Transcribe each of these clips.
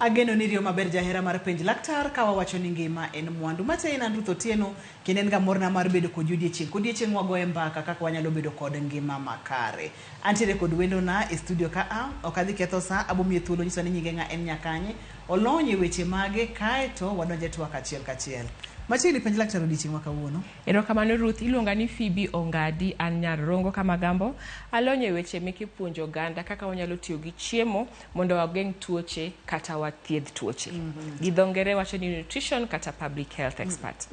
Ageno ni iriyo maber jahera mar penj laktar ka wawacho ni ngima en mwandu. Matin an Ruth Otieno kendo en ga morna mar bedo kodi odiechieng' kodiechieng' wagoye mbaka kaka wanyalo bedo kod ngima makare. Antiere kod wendona e studio ka a, ok adhi ketho sa, abomiye thuolo nyisa ni nyinge ng'a en nyakanye, olony e weche mage kaeto wadonje twak achiel kachiel. Machiegni penj laktar odiechieng' ma kawuono. Erokamano Ruth, iluonga ni Phoebe Ongadi, an nyar Rongo Kamagambo. Alony e weche meke puonjo oganda kaka wanyalo tiyo gi chiemo mondo wageng' tuoche kata wathiedh tuoche. Gi dho ngere wacho ni nutrition kata public health expert.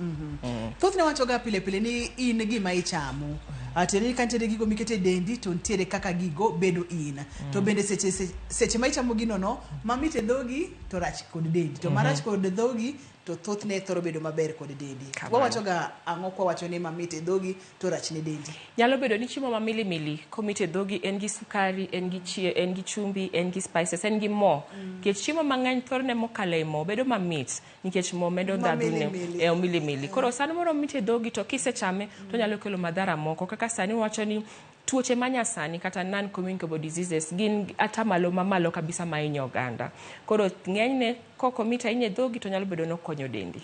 Thothne wachoga pile pile ni in gima ichamo. Tiende ni ka nitiere gigo miketo e dendi to nitiere kaka gigo bedo in. To bende seche seche ma ichamo gino no, mamit e dhogi to rach kod dendi. To marach kod dhogi to thothne thoro bedo maber kod dendi. Kamano. Wawachoga ang'o kwawacho ni mamit e dhogi to rach ne dendi? Nyalo bedo ni chiemo ma milimili komit e dhogi en gi sukari, en gi chie, en gi chumbi, en gi spices, en gi mo. Nikech chiemo mang'eny thorne mokalo e mo bedo mamit nikech mo medo Ma ndhadhu ne milimili. e omilimili. Koro sano moro mit e dhogi to kisechame to onyalo kelo madhara moko kaka sani wawacho ni tuoche ma nyasani kata non communicable diseases gin atamalo mamalo kabisa mahinyo oganda. Koro ng'enyne kok omit ahinya e dhogi to nyalo bedo ni okonyo dendi.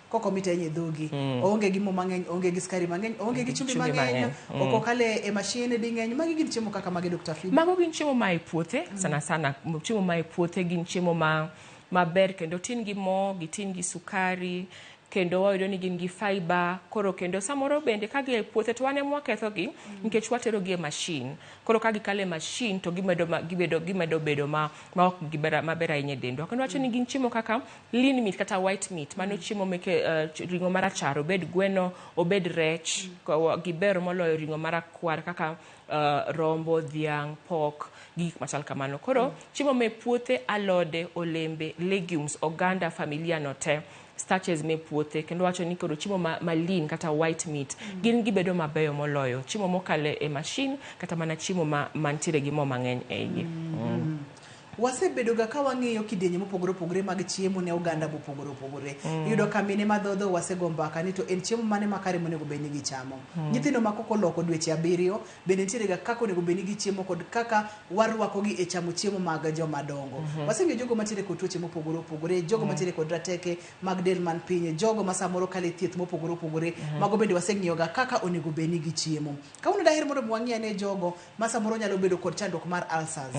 Kok omit ahinya e dhogi. Oonge gi mo mang'eny, oonge gi sukari mang'eny, oonge gi chumbi Chumbi mang'eny, mang'eny. ok okale e mashin ding'eny. Magi gin chiemo kaka mage Dr. Phoebe? Mago gin chiemo ma e puothe sana sana chiemo ma e puothe gin chiemo ma maber kendo tin gi mo, gitin gi sukari kendo wayudo ni gin gi fiber. Koro kendo samoro bende ka gia e puothe to wan ema waketho gi nikech watero gi e machine. Koro ka gikalo e machine to gimedo ma, gibedo gimedo bedo ma, ma ok giber maber ahinya e dendwa. Kendo wacho ni gin chiemo kaka lean meat kata white meat, mano chiemo meke ring'o marachar, obed gweno, obed rech, giber moloyo ring'o marakwar kaka rombo, dhiang', pork, gi gik machal kamano. Koro chiemo me puothe, alode, olembe, legumes, oganda, familia no te, starches me puothe kendo wacho ni koro chiemo ma, ma lean kata white meat gin gibedo mabeyo moloyo chiemo mokalo e machine kata mana chiemo ma mantiere gi mo mang'eny e igi. Wasebedo ga ka wang'iyo kidienje mopogore opogore mag chiemo ne oganda mopogore opogore. Iyudo ka mine madhodho wasego mbaka ni to en chiemo mane makare monego bed ni gichamo. Nyithindo ma kok oloko dweche 7 bende nitiere ga kaka onego bed ni gichiemo kod kaka warwakogi e chamo chiemo mag joma dongo. Waseng'iyo jogo mantiere kod tuoche mopogore opogore, jogo mantiere kod rateke mag del man piny, jogo ma samoro kalo e thieth mopogore opogore, mago bende waseng'iyo ga kaka onego bed ni gichiemo. Kawuono daher mondo mi wang'i ane jogo ma samoro nyalo bedo kod chandruok mar ulcers,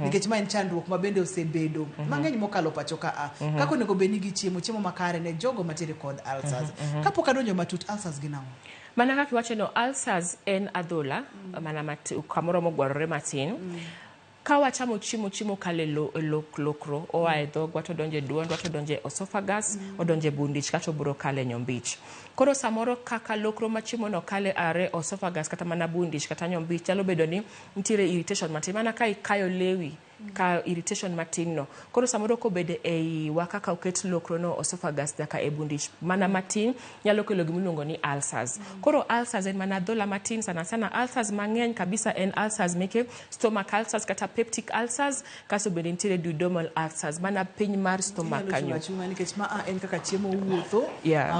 nikech ma en chandruok ma bende osebedo mang'eny mokalo pacho ka a. Kaka onego bed ni gichiemo chiemo makare ne jogo mantiere kod ulcers. Kapok adonjo matut, ulcers gin ang'o? Mana kaka iwacho no, ulcers en adhola mana kamoro mogwarore matin. Ka wachamo chiemo, chiemo kalo e lo, e lokro, oa e dhogwa to donjo e duondwa to donjo e esophagus, odonjo e bund ich kato obiro kalo e nyombich. Koro samoro kaka lokro ma chiemo no kale are esophagus kata mana bund ich kata nyombich nyalo bedo ni nitiere irritation matin mana ka ikayo lewi ka irritation matin no. Koro samoro kobedo e iwa kaka oket lokro no esophagus nyaka e bund ich mana matin nyalo kelo gima iluongo ni ulcers. Koro ulcers en mana adhola matin, sana sana ulcers mang'eny kabisa en ulcers meke stomach ulcers kata peptic ulcers, kasto bende nitiere duodenal ulcers mana piny mar stomach Inyalo chung' kanyo. achung'a nikech ma a en kaka chiemo wuotho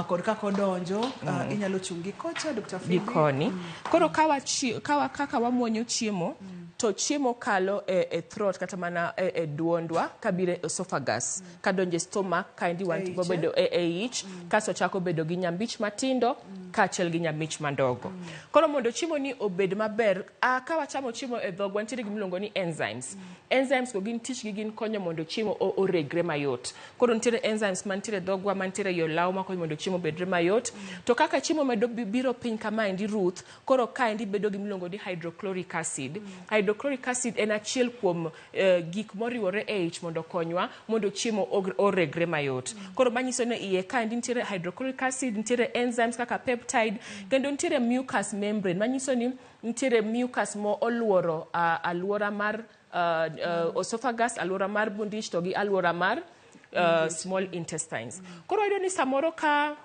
kod kaka odonjo, inyalo chung' gi kocha Dr. Gi Phoebe. koni. Koro kaka wamuonyo chiemo to chiemo kalo e throat kata mana e duondwa kabiro e esophagus kadonjo e stomach kaendi wan E ich, wabedo e ich kasto chako bedo gi nyambich matindo kaachiel gi nyambich madongo. Koro mondo chiemo ni obed maber, ka wachamo chiemo e dhogwa nitiere gima iluongo ni enzymes. Enzymes go gin tich gi gin konyo mondo chiemo oregre mayot. Koro nitiere enzymes mantiere e dhogwa, mantiere e olaw makonyo mondo chiemo obedre mayot. To kaka chiemo medo biro piny kamaendi Ruth, koro kaendi bedo gima iluongo ni hydrochloric acid. Hydrochloric acid en achiel kuom gik moriwore e ich mondo okonywa mondo chiemo oregre mayot. Koro manyiso ni iye kaendi nitiere hydrochloric acid, nitiere enzymes kaka peptide, kendo nitiere mucous membrane, manyiso ni nitiere mucus mo oluoro aluora mar esophagus, aluora mar bund ich to gi aluora mar small intestines. Koro wayudo ni samoro ka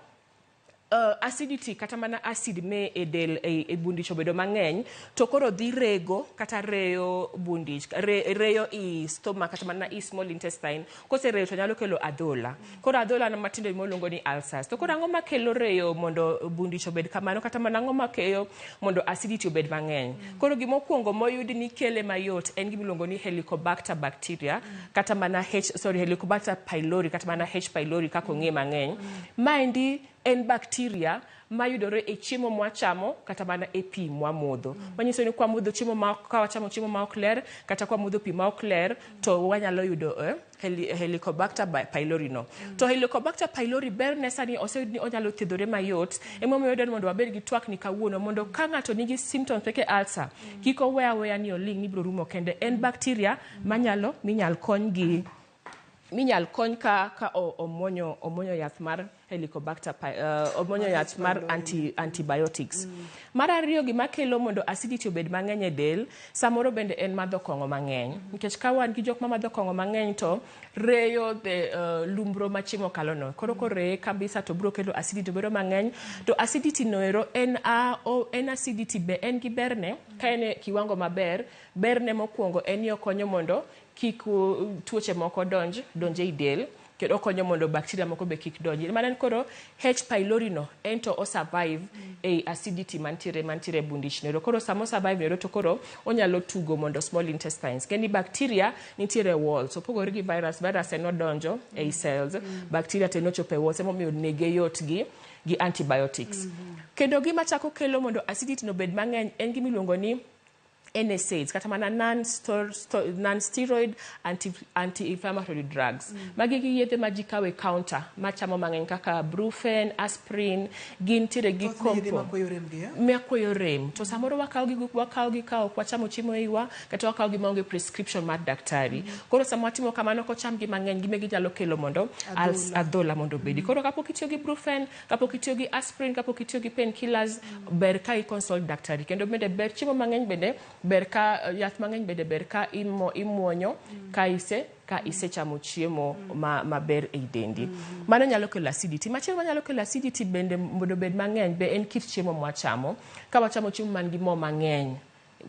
Acidity kata mana acid me e del e bundich obedo mang'eny to koro dhi rego kata reyo bundich reyo i stomach kata mana i small intestine. Kosereyo to nyalo kelo adhola. Koro adhola no matindo ema ni ulcers. To koro ang'o makelo reyo mondo bundich obed kamano, kata mana ang'o makeyo mondo acidity obed mang'eny? Koro gimokwongo moyud ni kele mayot en gima iluongo ni Helicobacter bacteria, kata mana H, sorry, Helicobacter pylori, kata mana H pylori kaka ong'e mang'eny. Maendi en bacteria mayudore e chiemo mwachamo kata mana e pi mwamodho. Manyiso ni kwamodho chiemo ma ka wachamo chiemo ma ok ler kata kwamodho pi ma ok ler to wanyalo yudo Helicobacter pylori no. To Helicobacter pylori berne sani oseyud ni onyalo thiedhore mayot. Emomiyo wadwaro mondo wabed gi twak ni kawuono mondo ka ng'ato nigi symptoms meke ulcer, kik owe aweya ni oling' ni biro rumo kende. En bacteria manyalo minyal kony gi minyal kony ka omuonyo yath mar Helicobacter omuonyo yath mar antibiotics. Mar ariyo, gima kelo mondo acidity obed mang'eny e del samoro bende en madho kong'o mang'eny, nikech ka wan gi jok ma madho kong'o mang'eny to reyo the lumbro ma chiemo kalo no. Koro koreye kabisa to biro kelo acidity bedo mang'eny. To acidity no ero en acidity be en gi berne ka en e kiwango maber. Berne mokwongo en ni okonyo mondo kik tuoche moko donj ei del, kendo okonyo mondo bacteria moko be kik donji. Mano en koro H pylori no en to o survive ei acidity mantiere e bundich no. Koro sama o survive no to koro onyalo tugo mondo small intestines. Ng'eni bacteria nitiere e walls, opogore gi virus. Virus en odonjo ei cells, bacteria to en ochopo e walls, emomiyo nege yot gi antibiotics. Kendo gima chako kelo mondo acidity no bed mang'eny en gima iluongo ni NSAIDs, kata mana non-steroid anti-inflammatory drugs. Magi gi yedhe ma ji kawo e counter machamo mang'eny kaka Brufen, aspirin, gintiere gi Thothne yedhe makweyo rem gi, eh? Makweyo rem. To samoro wakawo gi ka ok wachamo chiemo e iwa, kata wakawo gi maonge prescription mar daktari. Koro sama watimo kamano kocham gi mang'eny, gime ginyalo kelo mondo adhola mondo obedi. Koro kapok itiyo gi Brufen, kapok itiyo gi aspirin, kapok itiyo gi painkillers, ber ka i consult daktari. Kendo bende ber chiemo mang'eny, bende ber ka yath mang'eny, bende ber ka imuonyo ka isechamo chiemo maber ei dendi. Mano nyalo kelo acidity. Machielo manyalo kelo acidity bende mondo obed mang'eny be en kit chiemo mwachamo. Ka wachamo chiemo man gi mo mang'eny,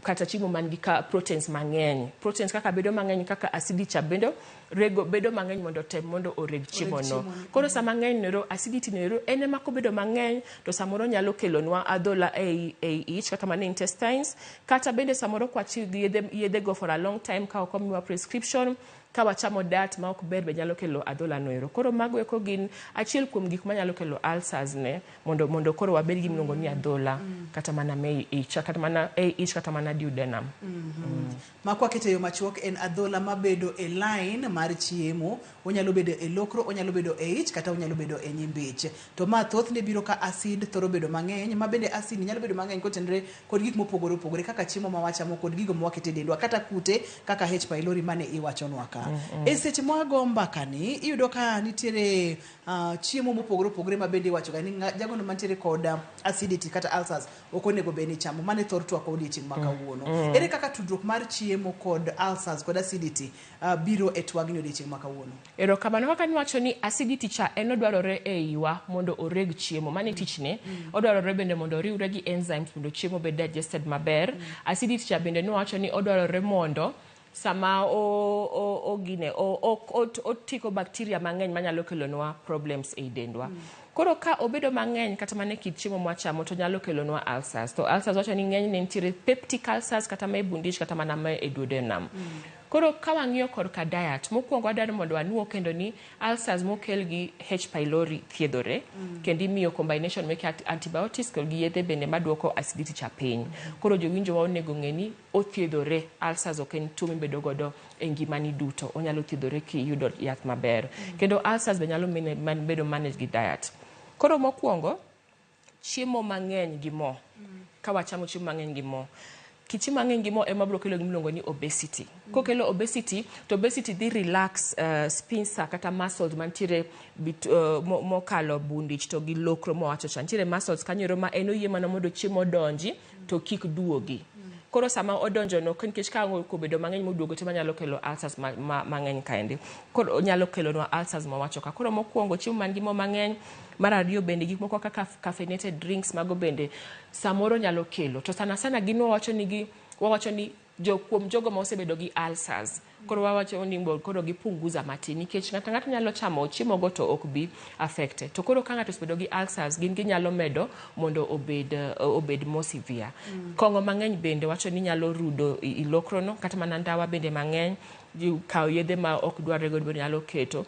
kata chiemo man gi ka proteins mang'eny. Proteins kaka bedo mang'eny kaka acidity cha bedo rego bedo mang'eny mondo tem mondo oreg chiemo no. Koro sama ng'eny nero acidity nero en ema kobedo mang'eny to samoro nyalo kelonwa adhola ei ich kata mana intestines, kata bende samoro kwatiyo gi yedhe go for a long time ka ok omiwa prescription, ka wachamo diet ma ok ber be nyalo kelo adhola no ero. Koro mago eko gin achiel kuom gik manyalo kelo ulcers ne mondo koro wabed gi miluongo ni adhola kata mana me ich, kata mana ei ich, kata mana duodenum. Ma kwakete yo machuok en adhola mabedo e line mar chiemo, onyalo bedo e lokro, onyalo bedo e ich, kata onyalo bedo e nyimbich. To ma thothne biro ka acid thoro bedo mang'eny, ma bende acid nyalo bedo mang'eny kotenore kod gik mopogore opogore kaka chiemo ma wachamo kod gigo ma waketo e dendwa, kata kute kaka H pylori mane iwachonwa ka. E seche ma wago mbaka ni, iyudo ka nitiere chiemo mopogore opogore ma bende iwacho ga ni jagono mantiere kod acidity kata ulcers ok onego bed ni chamo. Mano e thor twak odiochieng' ma kawuono. Ere kaka tudruok mar chiemo kod ulcers kod acidity biro e twagni odiochieng' ma kawuono? Erokamano. Kaka niwacho ni acidity cha en odwarore e iwa mondo oreg chiemo. Mano e tichne. Odwarore bende mondo oriwre gi enzymes mondo chiemo obed digested maber. Acidity cha bende niwacho ni odwarore mondo sama o gine otiko bacteria mang'eny manyalo kelonwa problems ei dendwa. Koro ka obedo mang'eny kata mana e kit chiemo mwachamo to nyalo kelonwa ulcers. To ulcers wacho ni ng'enyne nitiere peptic ulcers kata ma e bundich kata mana ma e duodenum. Koro ka wang'iyo korka diet, mokwongo wadwaro mondo wanuo kendo ni ulcers mokel gi H pylori thiedhore, kendo imiyo combination meke antibiotics kod gi yedhe bende maduoko acidity cha piny. Koro jowinjo wa onego ng'e ni othiedhore. Ulcers ok en tuo mibedo godo e ngimani duto, onyalo thiedhore kiyudo yath maber. Kendo ulcers be nyalo bedo manage gi diet. Koro mokwongo, chiemo mang'eny gi mo. Ka wachamo chiemo mang'eny gi mo, kit chiemo mang'eny gi mo ema biro kelo gimiluongo ni obesity. Kokelo obesity, to obesity dhi relax sphincter kata muscles mantiere mokalo bundich to gi lokro mowacho cha. Nitiere muscles kanyo ero ma en oyie mana mondo chiemo odonji to kik duogi. Koro sama odonjo no, nikech ka ang' obedo mang'eny moduogo te manyalo kelo ulcers mang'eny kaendi. Koro onyalo kelonwa ulcers mawacho ka. Koro mokwongo chiemo man gi mo mang'eny, mar ariyo bende gik moko kaka caffeinated drinks mago bende samoro nyalo kelo. To sana sana gin wawacho ni gi wawacho ni jo kuom jogo ma osebedo gi ulcers koro wawacho ni koro gipunguza matin nikech ng'ato ng'ato nyalo chamo chiemo go to ok bi affected. To koro ka ng'ato osebedo gi ulcers gin ginyalo medo mondo obed more severe. Kong'o mang'eny bende wacho ni nyalo rudo i lokro no, kata mana ndawa bende mang'eny, kawo yedhe ma ok dwarre go bende nyalo keto.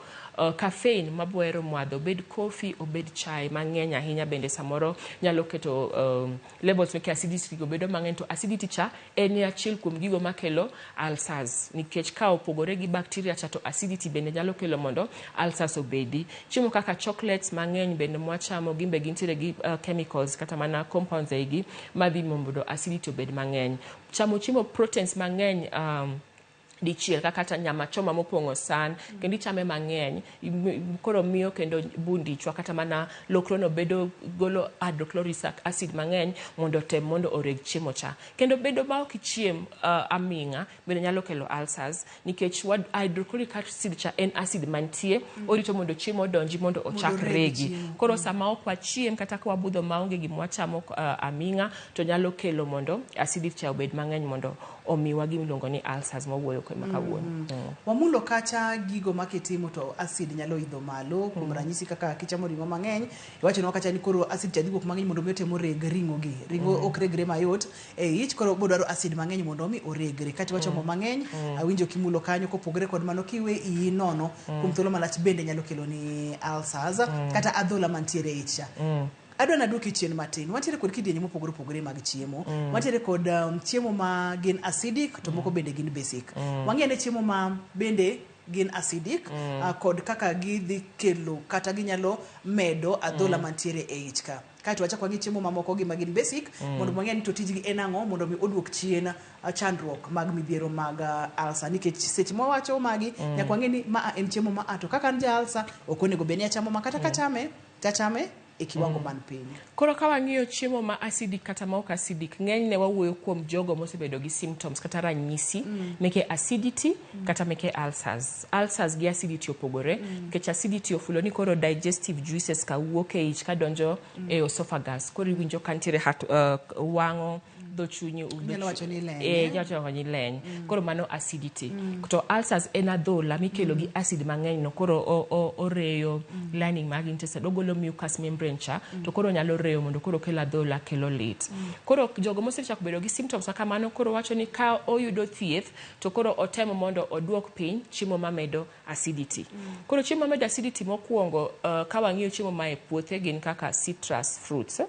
Caffeine mabohero madho, obed coffee, obed chai mang'eny ahinya bende samoro nyalo keto levels meke acidity go bedo mang'eny, to acidity cha en achiel kuom gigo makelo ulcers nikech ka opogore gi bacteria cha to acidity bende nyalo kelo mondo ulcers obedi. Chiemo kaka chocolates mang'eny bende mwachamo gin be gintiere gi chemicals kata mana compounds eigi madhi mondo acidity obed mang'eny. Chamo chiemo proteins mang'eny dichiel kaka kata nyama choma mopong'o san kendo ichame mang'eny koro miyo kendo bundichwa kata mana lokrono bedo golo hydrochloric acid mang'eny mondo otem mondo oreg chiemo cha. Kendo bedo ma ok ichiem aming'a bende nyalo kelo ulcers nikech hydrochloric acid cha en acid mantie orito mondo chiemo odonji mondo ochak regi. Koro sama ok wachiem kata ka wabudho maonge gima wachamo aming'a to nyalo kelo mondo acidity cha obed mang'eny mondo omiwa gima iluongo ni ulcers mawuoyo ma kawuono. Wamulo kacha gigo ma kitimo to acid nyalo idho malo kuom ranyisi kaka kichamo ring'o mang'eny, iwachonwa kacha ni koro acid cha dhi wuok mang'eny mondo mi otem oreg ring'o gi. Ring'o ok regre mayot e ich, koro bodwaro acid mang'eny mondo mi oregre. Kata iwacho mo mang'eny, awinjo kimulo kanyo kopogore kod mano kiwe iyi nono kuom thuolo malach bende nyalo kelo ni ulcers kata adhola mantiere e ich cha. Adwa naduoki chien matin. Wantiere kod kidienje mopogore opogore mag chiemo. Wantiere kod chiemo ma gin acidic to moko bende gin basic. Wang'e ne chiemo ma bende gin acidic kod kaka gidhi kelo kata ginyalo medo adhola mantiere e ich ka. Kaeto wachak wang'i chiemo mamoko gi ma gin basic mondo wang'e ni to tijgi en ang'o mondo mi oduok chien chandruok mag midhiero mag ulcer nikech seche mwawacho magi nyaka wang'e ni ma en chiemo ma a to kaka an ja ulcer ok onego bed ni achamo ma kata kachame tachame e kiwango man piny. Koro ka wang'iyo chiemo ma acidic kata ma ok acidic, ng'enyne wawuoyo kuom jogo mosebedo gi symptoms kata ranyisi meke acidity kata meke ulcers. Ulcers gi acidity opogore nikech acidity ofulo ni koro digestive juices ka wuok e ich kadonjo e esophagus. Koro iwinjo ka nitiere wang'o dho chunyi. Inyalo wacho ni leny, eh? Inyalo wacho ni leny. Koro mano acidity. To ulcers en adhola mikelo gi acid mang'eny no koro oreyo lining mag intestine, ogolo mucous membrane cha to koro nyalo reyo mondo koro kel adhola kelo lit. Koro jogo mosechako bedo gi symptoms kaka mano koro wacho ni ka oyudo thieth to koro otemo mondo oduok piny chiemo mamedo acidity. Koro chiemo mamedo acidity mokwongo ka wang'iyo chiemo mae puothe gin kaka citrus fruits.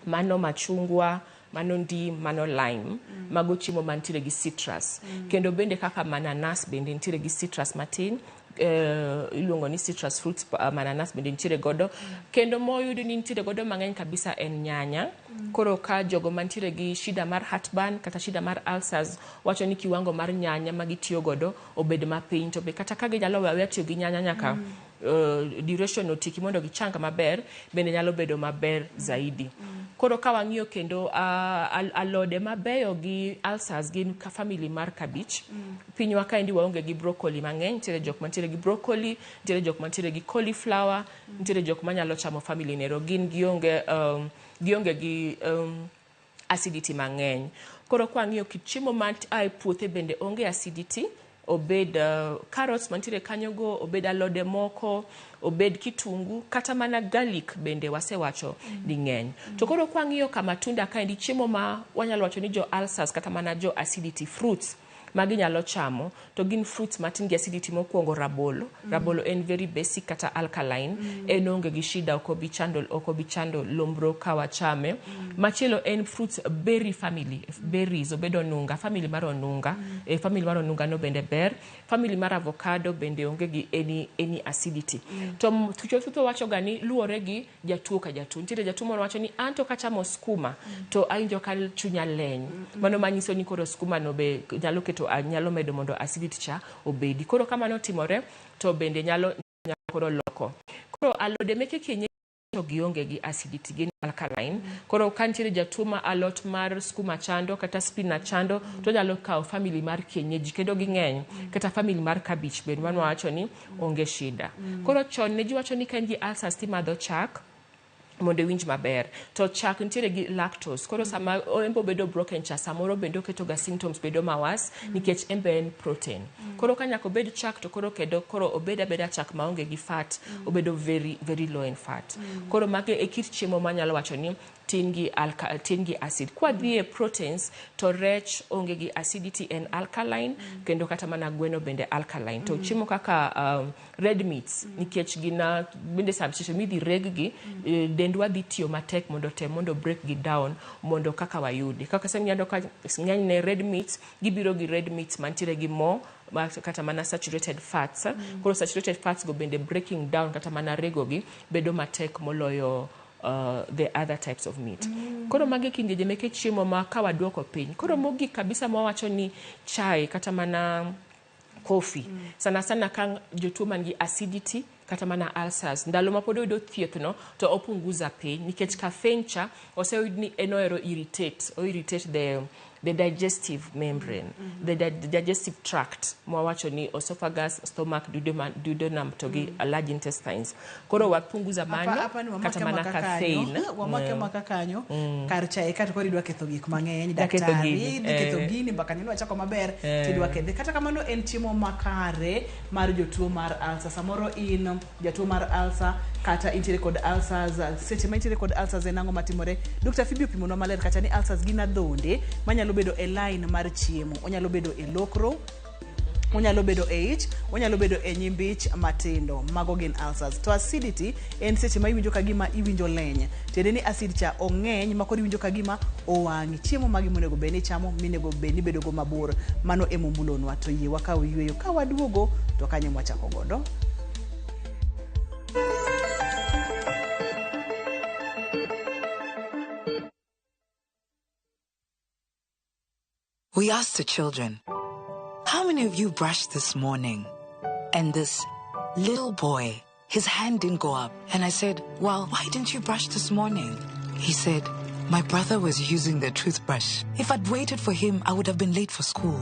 Mano machungwa, mano ndim, mano lime, mago chiemo mantiere gi citrus. Kendo bende kaka mananas bende nitiere gi citrus matin, iluongo ni citrus fruits, mananas bende nitiere godo. Kendo moyud ni nitiere godo mang'eny kabisa en nyanya. Koro ka jogo mantiere gi shida mar heartburn kata shida mar ulcers wacho ni kiwango mar nyanya ma gitiyo godo obed mapiny to be kata ka ginyalo weyo aweya tiyo gi nyanya nyaka duration otieki mondo gichang maber bende nyalo bedo maber zaidi. Koro ka wang'iyo kendo alode mabeyo gi ulcers gin ka family mar cabbage. Pinywa kaendi waonge gi broccoli mang'eny, nitiere jok mantiere gi broccoli, nitiere jok mantiere gi cauliflower, nitiere jok manyalo chamo family nero gin gionge gi acidity mang'eny. Koro kwang'iyo kit chiemo ma a e puothe bende onge acidity, obed carrots mantiere kanyo go, obed alode moko, obed kitungu, kata mana garlic bende wasewacho ni ng'eny. To koro kwang'iyo ka matunda kaendi chiemo ma wanyalo wacho ni jo ulcers kata mana jo acidity fruits maginyalo chamo to gin fruits matin gi acidity. Mokwongo rabolo. Rabolo en very basic kata alkaline, en onge gi shida, ok obi chando lombro ka wachame. Machielo en fruits berry family, berries, obed onunga, family mar onunga, e family mar onunga no bende ber. Family mar avocado bende onge gi any acidity. To chutho wacho ga ni luwore gi jatuo ka jatuo. Nitiere jatuo moro wacho ni an to kachamo skuma to awinjo ka chunya leny. Mano manyiso ni koro skuma no be nyalo keto nyalo medo mondo acidity cha obedi. Koro ka mano otimore to bende nyalo koro loko. Koro alode meke kienyeji to gionge gi acidity, gin alkaline. Koro ka nitiere jatuo ma alot mar skuma chando kata spinach chando, to onyalo kawo family mar kienyeji kendo ging'eny. Kata family mar cabbage bende wan wawacho ni onge shida. Koro chon ne ji wacho ni ka in gi ulcers timadho chak mondo iwinj maber. To chak nitiere gi lactose. Koro sama en be obedo broken cha, samoro bende oketo ga symptoms bedo ma worse nikech en be en protein. Koro ka nyaka obed chak to koro kendo koro obed abeda chak maonge gi fat, obedo very very low in fat. Koro magi e kit chiemo manyalo wacho ni tin gi alka, tin gi acid. Kwadhi e proteins to rech onge gi acidity en alkaline kendo kata mana gweno bende alkaline. To chiemo kaka red meats nikech gin bende sam seche midhi reg gi dendwa dhi tiyo matek mondo tem mondo break gi down mondo kaka wayudi. Kaka sani iyudo ka ng'enyne red meats gibiro gi red meats mantiere gi mo kata mana saturated fats. Koro saturated fats go bende breaking down kata mana rego gi bedo matek moloyo the other types of meat. Koro magi kidienje meke chiemo ma ka waduoko piny. Koro mogik kabisa mwawacho ni chai kata mana coffee. Sana sana ka jotuo man gi acidity kata mana ulcers. Ndalo ma pod oyudo thieth no to opunguza piny nikech caffeine cha oseyud ni en ohero irritate, o irritate the digestive membrane, the digestive tract mwawacho ni esophagus, stomach, duodenum to gi large intestines. Koro wapunguza mano Hapa ni wamake kata mana maka caffeine. kanyo, wamake maka kanyo kar chae ka to koro idwa ketho gik mang'eny Idwa ketho daktari gini, idhi ketho eh. gini mbaka neno wachako maber tidwa kethe. Kata kamano en chiemo makare mar jotuo mar ulcer. Samoro in jatuo mar ulcer kata intiere kod ulcers, seche ma intiere kod ulcers en ang'o matimore? Dr. Phoebe opimonwa maler kacha ni ulcers gin adhonde manyalo bedo e line mar chiemo, onyalo bedo e lokro, onyalo bedo e ich, onyalo bedo e nyimbich matindo. Mago gin ulcers. To acidity en seche ma iwinjo ka gima iwinjo leny. Tiende ni acid cha ong'eny ma koro iwinjo ka gima owang'i. Chiemo magi monego bed ni ichamo, minego bed ni ibedo go mabor. Mano ema omulonwa. To yie wakaw yueyo. Ka waduogo to kanyo mwachako godo. We asked the children, how many of you brushed this morning? And this little boy, his hand didn't go up. And I said, well, why didn't you brush this morning? He said, my brother was using the toothbrush. If I'd waited for him, I would have been late for school.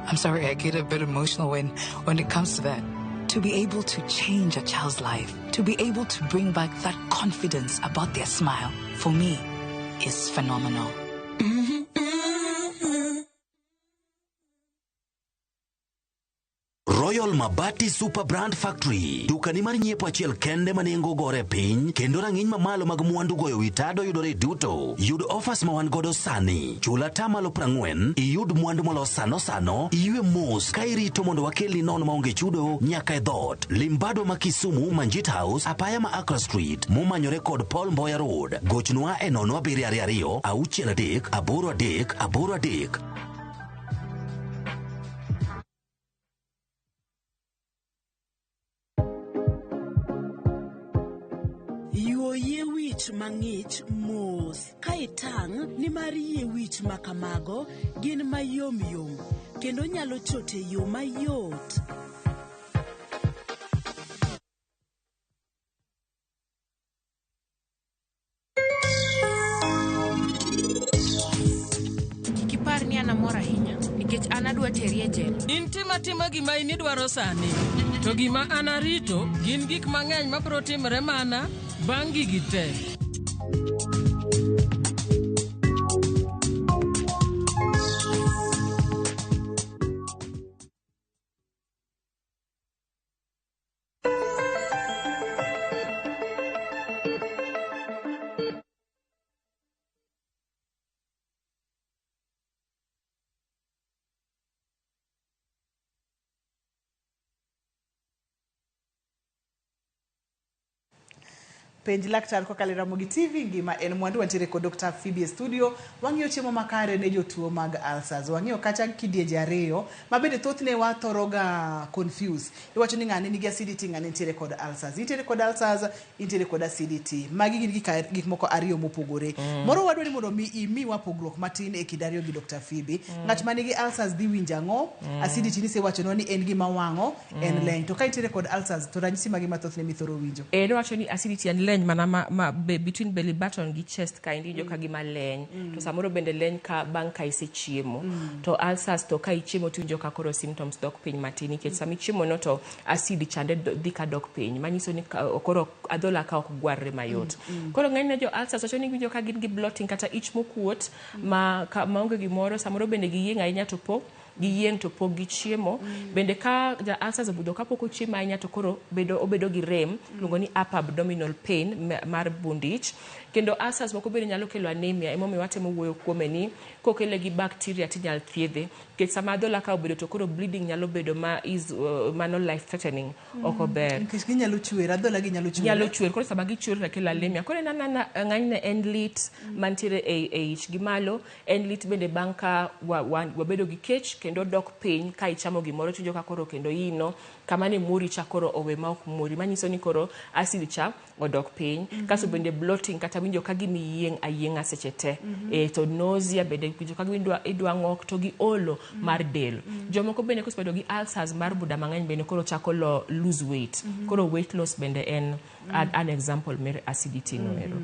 I'm sorry, I get a bit emotional when it comes to that. To be able to change a child's life, to be able to bring back that confidence about their smile, for me, is phenomenal. Royal Mabati Super Brand Factory, dukani mar nyiepo achiel kende ma nengo gore piny kendo rang'iny mamalo mag mwandu goyo wi tado yudore duto. Yud offers ma wan godo sani. Chul atamalo 40, iyud mwandu molos sano sano, iywe mos ka irito mondo wakelni nono maonge chudo nyaka e dhoot. Limbado ma Kisumu, Manjit House, apaya ma Accra Street, momanyore kod Paul Mboya Road. Gochnwa e 0722 63 83 83. Yuo yie wich mang'ich mos ka itang' nimar yie wich ma kamago gin mayom yom kendo nyalo chot e yo mayot. Kik ipar ni an amor ahinya nikech an adwa teri e jela. In tima tima gima in idwaro sani. To gima an arito gin gik mang'eny mabiro timore mana bang' gigi te. Penj laktar kokalo e Ramogi TV ngima en mwandu. Wantiere kod Dr. Phoebe e studio. Wang'iyo chiemo makare ne jotuo mag ulcers. Wang'iyo kacha kidienje ariyo ma bende thothne wathoro ga confuse. Iwacho ni ng'ane nigi acidity, ng'ane nitiere kod ulcers. Intiere kod ulcers, intiere kod acidity. Magi gin gik moko ariyo mopogore. Moro wadwa ni mondo mi imiwa pogruok matin e kind ariyo gi Dr. Phoebe. Ng'at ma nigi ulcers dhi winjo ang'o? Acidity nisewachonwa ni en gima wang'o, en leny. To ka intiere kod ulcers to ranyisi mage ma thothne mithoro winjo? Nowacho ni acidity en leny. leny mana ma, ma be, between belly button gi chest kaendi iwinjo ka gima leny to samoro bende leny ka bang' ka isechiemo. To ulcers to ka ichiemo to iwinjo ka koro symptoms dok piny matin nikech sama ichiemo no to acid chande dhi ka dok piny manyiso ni koro adhola ka ok gwarre mayot. Koro ng'enyne jo ulcers wacho ni giwinjo ka gin gi bloating kata ich mokuot ma maonge gimoro, samoro bende giyieng' ahinya to po giyieng' to pok gichiemo. Bende ka ja ulcers obudho kapok ochiemo ahinya to koro bedo obedo gi rem iluongo ni upper abdominal pain mar bund ich. Kendo ulcers moko bende nyalo kelo anemia, emomiyo watemo wuoyo kuome ni kokele gi bacteria tinyal thiedhe. Nikech sama adhola ka obedo to koro bleeding nyalo bedo ma is mano life threatening, ok ober. Nikech ginyalo chwer, adhola gi nyalo chwer. Nyalo chwer, koro sama gichwer to kelo anemia. Koro en anana ng'enyne en lit mantiere e ich gi malo, en lit bende bang' ka wabedo gi kech kendo dok piny ka ichamo gimoro tiwinjo ka koro kendo ino kama ne muori cha koro owe ma ok muori, manyiso ni koro acid cha odok piny. Kasto bende bloating kata winjo ka gima iyieng' ayieng'a seche te. To nausea bende winjo ka gima idwa ng'ok to gi olo mar del. Jomoko bende kosebedo gi ulcers mar muda mang'eny bende koro chako lose weight. Koro weight loss bende en an example mar acidity no ero.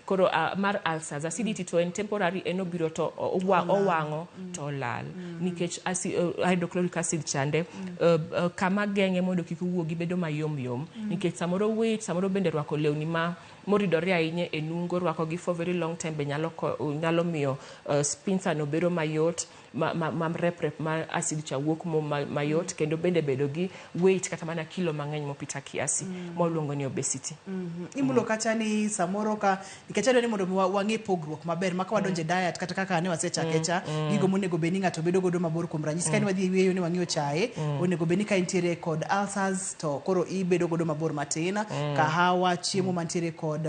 Koro mar ulcers, acidity to en temporary, en obiro to owang'o to olal. Nikech hydrochloric acid chande kama geng'e mondo kik owuogi bedo mayom yom. Nikech samoro weight, samoro bende rwako lewni ma moridore ahinya e nungo, rwako gi for very long time be nyalo miyo sphincter no bedo mayot, ma rep rep ma acid cha wuok mo mayot, kendo bende bedo gi weight kata mana kilo mang'eny mopita kiasi, mwaluongo ni obesity. Imulo kacha ni samoro ka nikech adwa ni mondo wang'e pogruok maber ma ka wadonjo e diet kata kaka ne wasechake cha, gigo monego bed ni ng'ato bedo godo mabor. Kuom ranyisi, ka ne wadhi e yweyo ne wang'iyo chae, onego bed ni ka intiere kod ulcers to koro ibedo godo mabor matin, kahawa, chiemo mantiere kod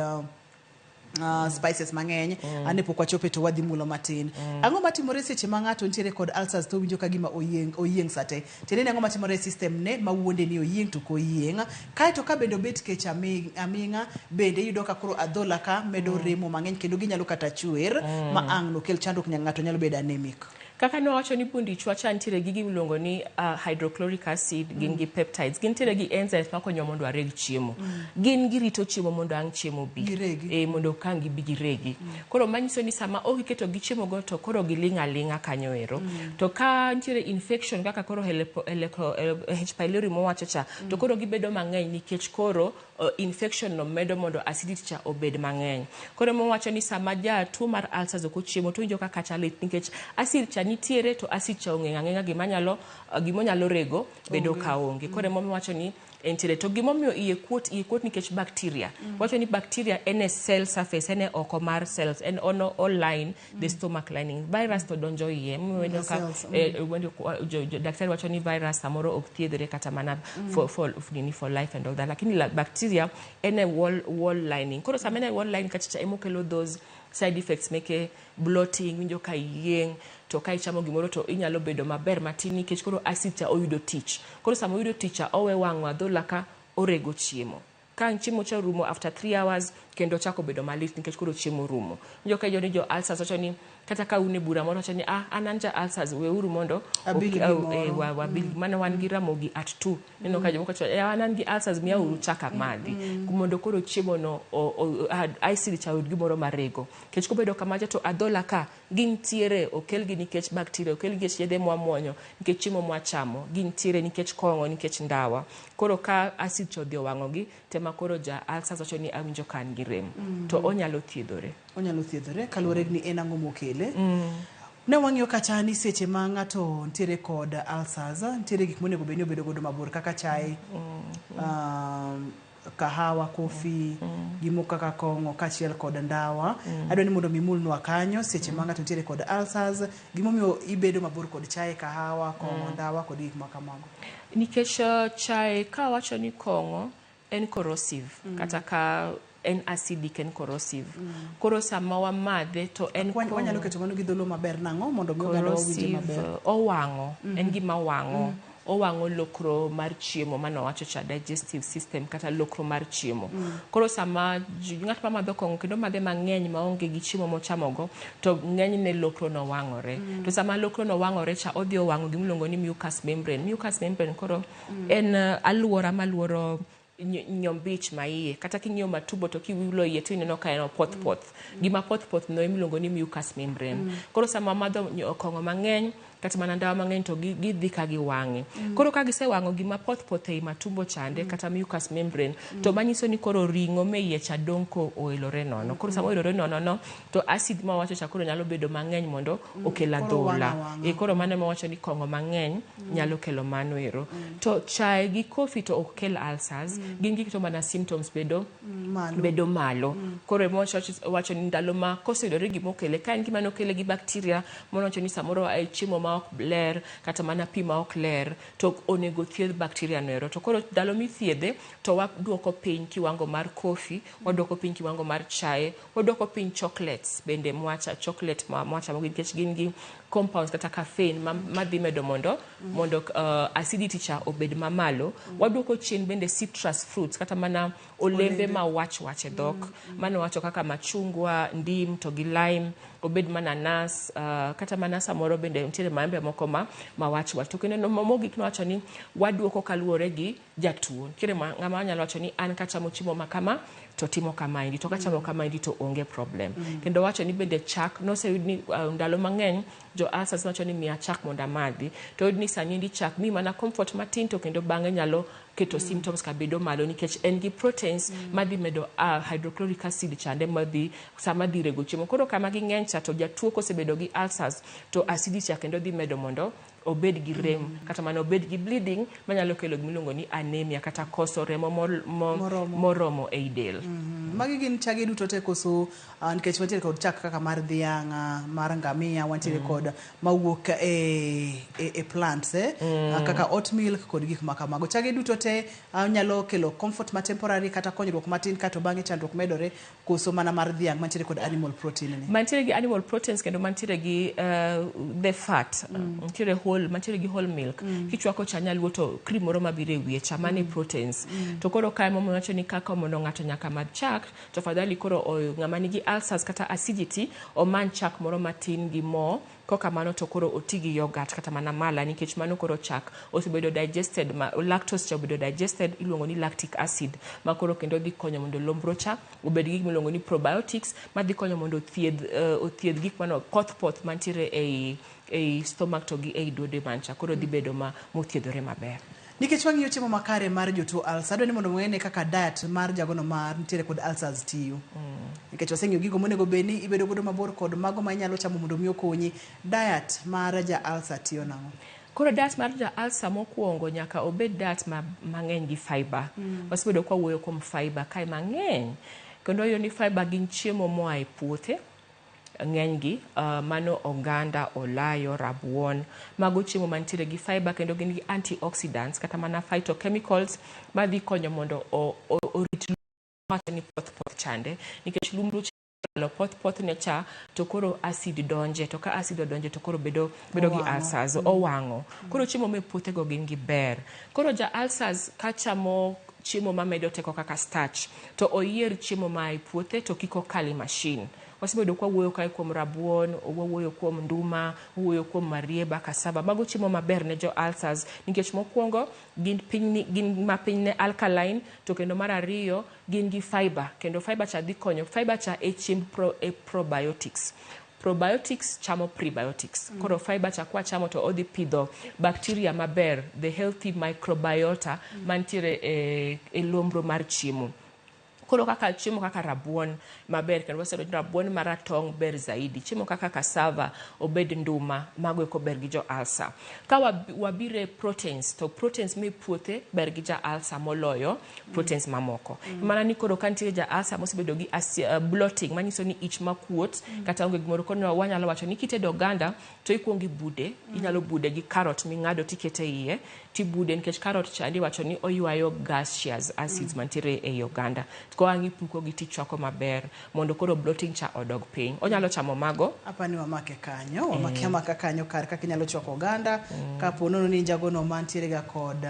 spices mang'eny. Ane pok wachope to wadhi mulo matin. Ang'o matimore seche ma ng'ato nitiere kod ulcers to owinjo ka gima oyieng', oyieng' sate? Tiende ni ang'o matimore e system ne mawuonde ni oyieng' to ok oyieng'? Kaeto ka bende obet kech aming'a, bende iyudo ka koro adhola ka medo remo mang'eny kendo ginyalo kata chwer ma ang' no kel chandruok, ng'ato nyalo bedo anemic. Kaka nwawacho ni bund ichwa cha nitiere gi gima iluongo ni hydrochloric acid, gin gi peptides, gintiere gi enzymes makonyo mondo areg chiemo. Gin girito chiemo mondo ang' chiemo bi. Giregi. Mondo ka ang' gibi giregi. Koro manyiso ni sama ok iketo gi chiemo go to koro giling' aling'a kanyo ero. To ka nitiere infection kaka koro H pylori mowacho cha, to koro gibedo mang'eny nikech koro infection no medo mondo acidity cha obed mang'eny. Koro mowacho ni sama jatuo mar ulcers ok ochiemo to owinjo ka kacha lit nikech acid cha nitiere to acid cha ong'eng' ang'eng'a gima onyalo rego bedo ka onge. Koro emomiyo wacho ni entiere. To gimomiyo iye kuot nikech bacteria. Wacho ni bacteria en e cell surface, en e oko mar cells, en ono o line the stomach lining. Virus to donjo iye. Emomiyo ineno ka cells, daktari wacho ni virus samoro ok thiedhre kata mana for nini, for life and all that. Lakini bacteria en e wall lining. Koro sama en e wall lining kacha cha emokelo those side effects meke bloating, winjo ka iyieng', to ka ichamo gimoro to inyalo bedo maber matin nikech koro acid cha oyudo tich. Koro sama oyudo tich cha owe wang'o adhola ka orego chiemo. Ka ang' chiemo cha orumo after 3 hours kendo chako bedo malit nikech koro chiemo orumo. Winjo ka ni jo ulcers wacho ni kata ka un e bura moro wacho ni an ja ulcers, weuru mondo Abil gimoro. Wabil mana wan gi Ramogi at 2. Ineno ka jomoko wacho an gi ulcers, miyauru chak amadhi mondo koro chiemo no acid cha oyud gimoro marego. Nikech kobedo kamacha to adhola ka gintiere okelgi nikech bacteria, okelgi nikech yedhe mwamuonyo, nikech chiemo mwachamo, gintiere nikech kong'o, nikech ndawa. Koro ka acid cha odhi owang'ogi, tema koro ja ulcers wacho ni awinjo ka an gi rem. To onyalo thiedhore. Onyalo thiedhore kaluwore ni en ang'o mokele. Ne wang'iyo kacha ni seche ma ng'ato nitiere kod ulcers, nitiere gik monego bed ni obedo godo mabor kaka chae, kahawa, kofi, gimoko kaka kong'o kaachiel kod ndawa. Adwa ni mondo mi imulnwa kanyo seche ma ng'ato nitiere kod ulcers, gimomiyo ibedo mabor kod chae, kahawa, kong'o, ndawa kod gik ma kamago. Nikech chae ka wacho ni kong'o en corrosive, kata ka en acidic, en corrosive. Koro sama wamadhe to en Wanyalo keto mano gi dholuo maber nang'o mondo mi oganda wawinje corrosive, maber? Owang'o, en gima wang'o. Owang'o lokro mar chiemo manowacho cha, digestive system kata lokro mar chiemo. Koro sama ng'at mamadho kong'o kendo madhe mang'eny maonge gi chiemo mochamogo, to ng'enyne lokro no wang'ore. To sama lokro no wang'ore cha, odhi owang'o gimiluongo ni mucous membrane. Mucous membrane koro en aluora maluoro Nyombich ma iye kata king'iyo matumbo to kiwilo iye to ineno ka en opoth poth. Gima poth poth no emiluongo ni mucous membrane. Koro sama wamadho kong'o mang'eny kata mana ndawa mang'eny to gidhi ka giwang'e. Koro ka gisewang'o gima poth poth ei matumbo chande kata mucous membrane to manyiso ni koro ring'o me iye cha dong' ko oelore nono. Koro sama oelore nono no to acid ma wawacho cha koro nyalo bedo mang'eny mondo okel Koro adhola. wang'o awang'a. E, koro mano ema wacho ni kong'o mang'eny nyalo kelo mano ero. To chae gi coffee to ok kel ulcers, gin giketo mana symptoms bedo Malo. Bedo malo. Koro ema wacho ni ndalo ma koseyudore gima okele, ka en gima nokele gi bacteria, mano wacho ni samoro e chiemo ma ok ler kata mana pi ma ok ler, to onego thiedh bacteria no ero. To koro ndalo mithiedhe to waduoko piny kiwango mar coffee, waduoko piny kiwango mar chae, waduoko piny chocolates bende mwacha chocolate ma mwachamo nikech gin gi compounds kata caffeine madhi medo mondo acidity cha obed mamalo. Waduoko chien bende citrus fruits kata mana olembe ma wach wach e dhok. Mano wacho kaka machungwa, ndim to gi lime, obed mananas, kata mana samoro bende nitiere maembe moko ma wach wach. To kendo mogik nowacho ni waduoko kaluwore gi jatuo. Nitiere ng'ama nyalo wacho ni an kachamo chiemo ma kama to timo kamaendi, to kachamo kamaendi to onge problem. Kendo wacho ni bende chak noseyud ni ndalo mang'eny jo ulcers wacho ni miya chak mondo amadhi. To oyud ni sani endi chak miyi mana comfort matin to kendo bang'e nyalo keto symptoms ka bedo malo nikech en gi proteins madhi medo hydrochloric acid chande madhi sama dhi rego chiemo. Koro kama ging'eny cha to jatuo kosebedo gi ulcers to acidity cha kendo dhi medo mondo obed gi rem kata mana obed gi bleeding manyalo kelo gimiluongo ni anemia kata koso remo Moromo. Moromo ei del. Magi gin chage duto te koso nikech wantiere kod chak kaka mar dhiang', mar ngamia, wantiere kod mawuok e plants kaka oat milk kod gik ma kamago. Chage duto te nyalo kelo comfort ma temporary kata konyruok matin kato bang'e chandruok medore koso mana mar dhiang' mantiere kod animal protein ni. Mantiere gi animal proteins kendo mantiere gi the fat nitiere whole mantiere gi whole milk kichwako cha nyaluo to cream moro mabiro e wiye cha mane proteins. To koro kae momo wacho ni kaka mondo ng'ato nyaka madh chak to afadhali koro ng'ama nigi ulcers kata acidity omany chak moro matin gi mo kokamano to koro oti gi yogurt kata mana mala nikech mano koro chak osebedo digested ma lactose cha obedo digested iluongo ni lactic acid ma koro kendo dhi konyo mondo lombro cha obed gi gimiluongo ni probiotics madhi konyo mondo othiedh gik mano poth poth mantiere ei stomach to gi ei duode mancha koro dhi bedo ma mothiedhore maber. Nikech wang'iyo chiemo makare mar jotuo ulcer, adwa ni mondo wang'e kaka diet mar jagono ma nitiere kod ulcers tiyo. Nikech waseng'iyo gigo monego bed ni ibedo godo mabor kod mago ma inyalo chamo mondo mi okonyi. Diet mar ja ulcer tiyo nang'o? Koro diet mar ja ulcer mokwongo nyaka obed diet mang'eny gi fiber. Wasebedo kwa wuoyo kuom fiber kae mang'eny. Kendo wayudo ni fiber gin chiemo moa e puothe ng'enygi mano oganda, olayo, rabuon. Mago chiemo mantiere gi fiber kendo gin gi antioxidants kata mana phytochemicals madhi konyo mondo orit wacho ni poth poth chande nikech lumbru chalo poth poth ne cha to koro acid donje to ka acid odonje to koro bedo gi Owang'o. Ulcers owang'o. Koro chiemo me puothego gin gi ber. Koro ja ulcers ka chamo chiemo mamedo teko kaka starch to oyier chiemo ma e puothe to kik okal e machine. Wasebedo kwa wuoyo kae kuom rabuon, wawuoyo kuom nduma, wawuoyo kuom marieba, cassava. Mago chiemo maber ne jo ulcers nikech mokwongo gin piny gin ma piny ne alkaline to kendo mar ariyo gin gi fiber kendo fiber cha dhi konyo. Fiber cha e chiemb e probiotics. Probiotics chamo prebiotics. Koro fiber cha kwa chamo to odhi pidho bacteria maber, the healthy microbiota mantiere e lombro mar chiemo. Koro kaka chiemo kaka rabuon maber kendo wasebedo ni rabuon maratong' ber zaidi. Chiemo kaka cassava, obed nduma, mago eko ber gi jo ulcer. Ka wabiro e proteins, to proteins me puothe ber gi ja ulcer moloyo proteins mamoko. Mana ni koro ka nitie ja ulcer mosebedo gi bloating, manyiso ni ich makuot, kata onge gimoro, koro wanyalo wacho ni kitedo oganda, to ikuongo ibude, inyalo bude gi carrot ming'ado tikete iye, tibude nikech carrot chandi iwacho ni oywayo gaseous acids mantiere ei oganda. Ko ang' ipuko gi tichwako maber mondo koro bloating cha odog piny. Onyalo chamo mago. Apani wamake kanyo, wamake amaka kanyo kar kaka inyalo chwako oganda kapo nono ni jagono mantiere ga kod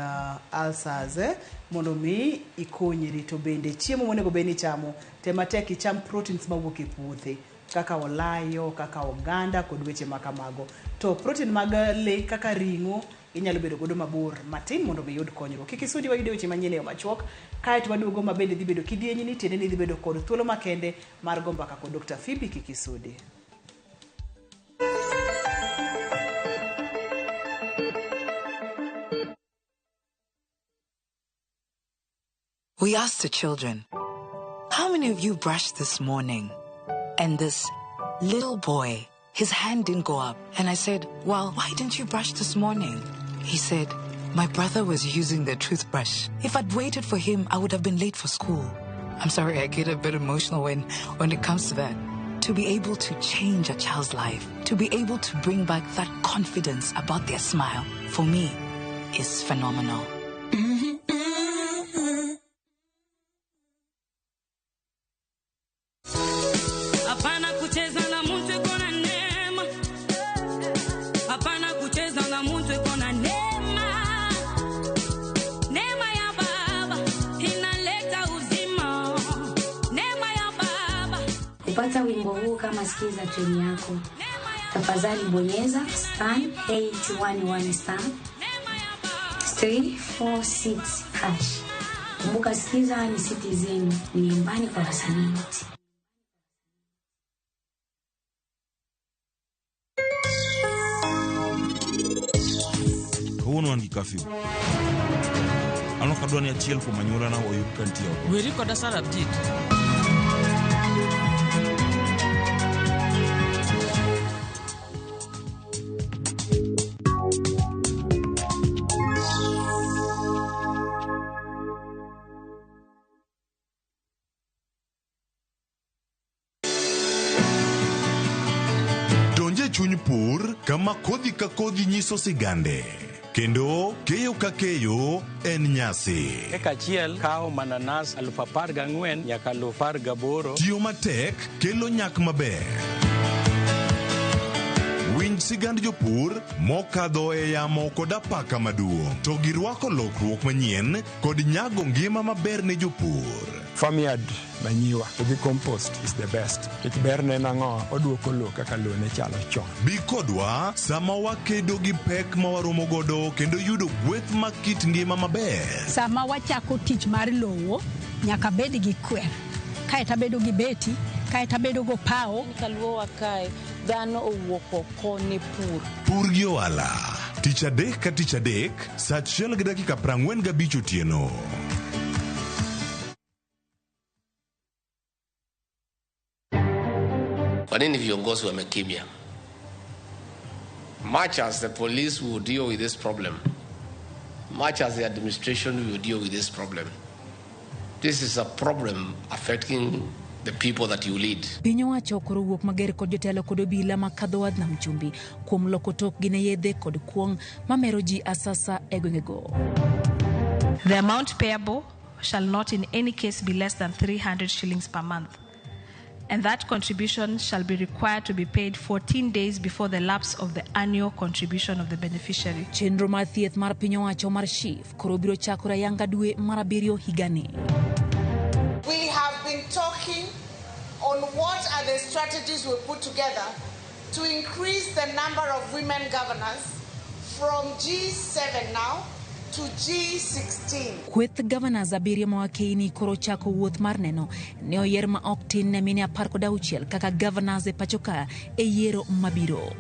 ulcers mondo mi ikonyri. To bende chiemo monego bed ni ichamo, tem matek icham proteins mawuok e puothe kaka olayo, kaka oganda kod weche ma kamago. To protein mag lee kaka ring'o Inyalo bedo godo mabor matin mondo mi iyud konyruok. Kik isudi wayude weche manyien e yo machuok, kaeto waduogo ma bende dhi bedo kidienyni, tiende ni idhi bedo kod thuolo makende mar go mbaka kod Dr. Phoebe. Kik isudi. We asked the children, How many of you brushed this morning? And this little boy, his hand didn't go up. And I said, Well, why didn't you brush this morning? He said, My brother was using the toothbrush. If I'd waited for him, I would have been late for school. I'm sorry, I get a bit emotional when, when it comes to that. To be able to change a child's life, to be able to bring back that confidence about their smile, for me, is phenomenal. Hapana kucheza na mtu iko na neema. Hapana kucheza na mtu iko na neema. Neema ya Baba inaleta uzima. Neema ya Baba. Kupata wimbo huu kama skiza tune yako, tafadhali bonyeza star 811 star 346 hash. Kumbuka skiza ni Citizen, ni nyumbani kwa wasanii wote. Kawuono wan gi curfew. An ok adwa ni achiel kuom anyuolana oyud ka nitie oko. Weri koda Sarabjit. Donj e chuny pur kama kodhi ka kodhi nyiso sigande kendo keyo ka keyo en nyasi. Eka achiel kawo mananas 14,000 nyaka 18,000. Tiyo matek kelo nyak maber. Winj sigand jopur mokadho e yamo kod apaka maduong' to girwako lokruok manyien kod nyago ngima maber ne jopur. Farmyard manure to gi compost is the best. Nikech berne en ang'o? Oduoko lowo kaka lowo ne chalo chon. Bi kodwa sama wakedo gi pek ma waromo godo kendo yudo gweth mag kit ngima maber. Sama wachako tich mar lowo, nyaka bed gi kwer. Kaeto abedo gi beti, kaeto abedo go pawo. Kaluowa kae, dhano owuok oko ne pur. Pur gi ohala. Tich adek ka tich adek, sa achiel gi dakika 45 otieno. Kwa nini viongozi wamekimya? Much as the police will deal with this problem, much as the administration will deal with this problem, this is a problem affecting the people that you lead. Piny owacho okoro wuok mager kod jotelo kod obila ma kadho wadh nam chumbi kuom loko tokgi ne yedhe kod kuong' mamero ji asasa e gwengego. The amount payable shall not in any case be less than 300 shillings per month. And that contribution shall be required to be paid 14 days before the lapse of the annual contribution of the beneficiary. Chenro mar thieth mar piny owacho mar SHIF koro biro chakore ayanga dwe mar abiriyo higani. We have been talking on what are the strategies we put together to increase the number of women governors from G7 now to G16. Kweth governors abiriyo ma wakeini koro chako wuoth mar neno ne oyier ma ok tin ne mine 16 kaka governors e pachoka e yiero mabiro.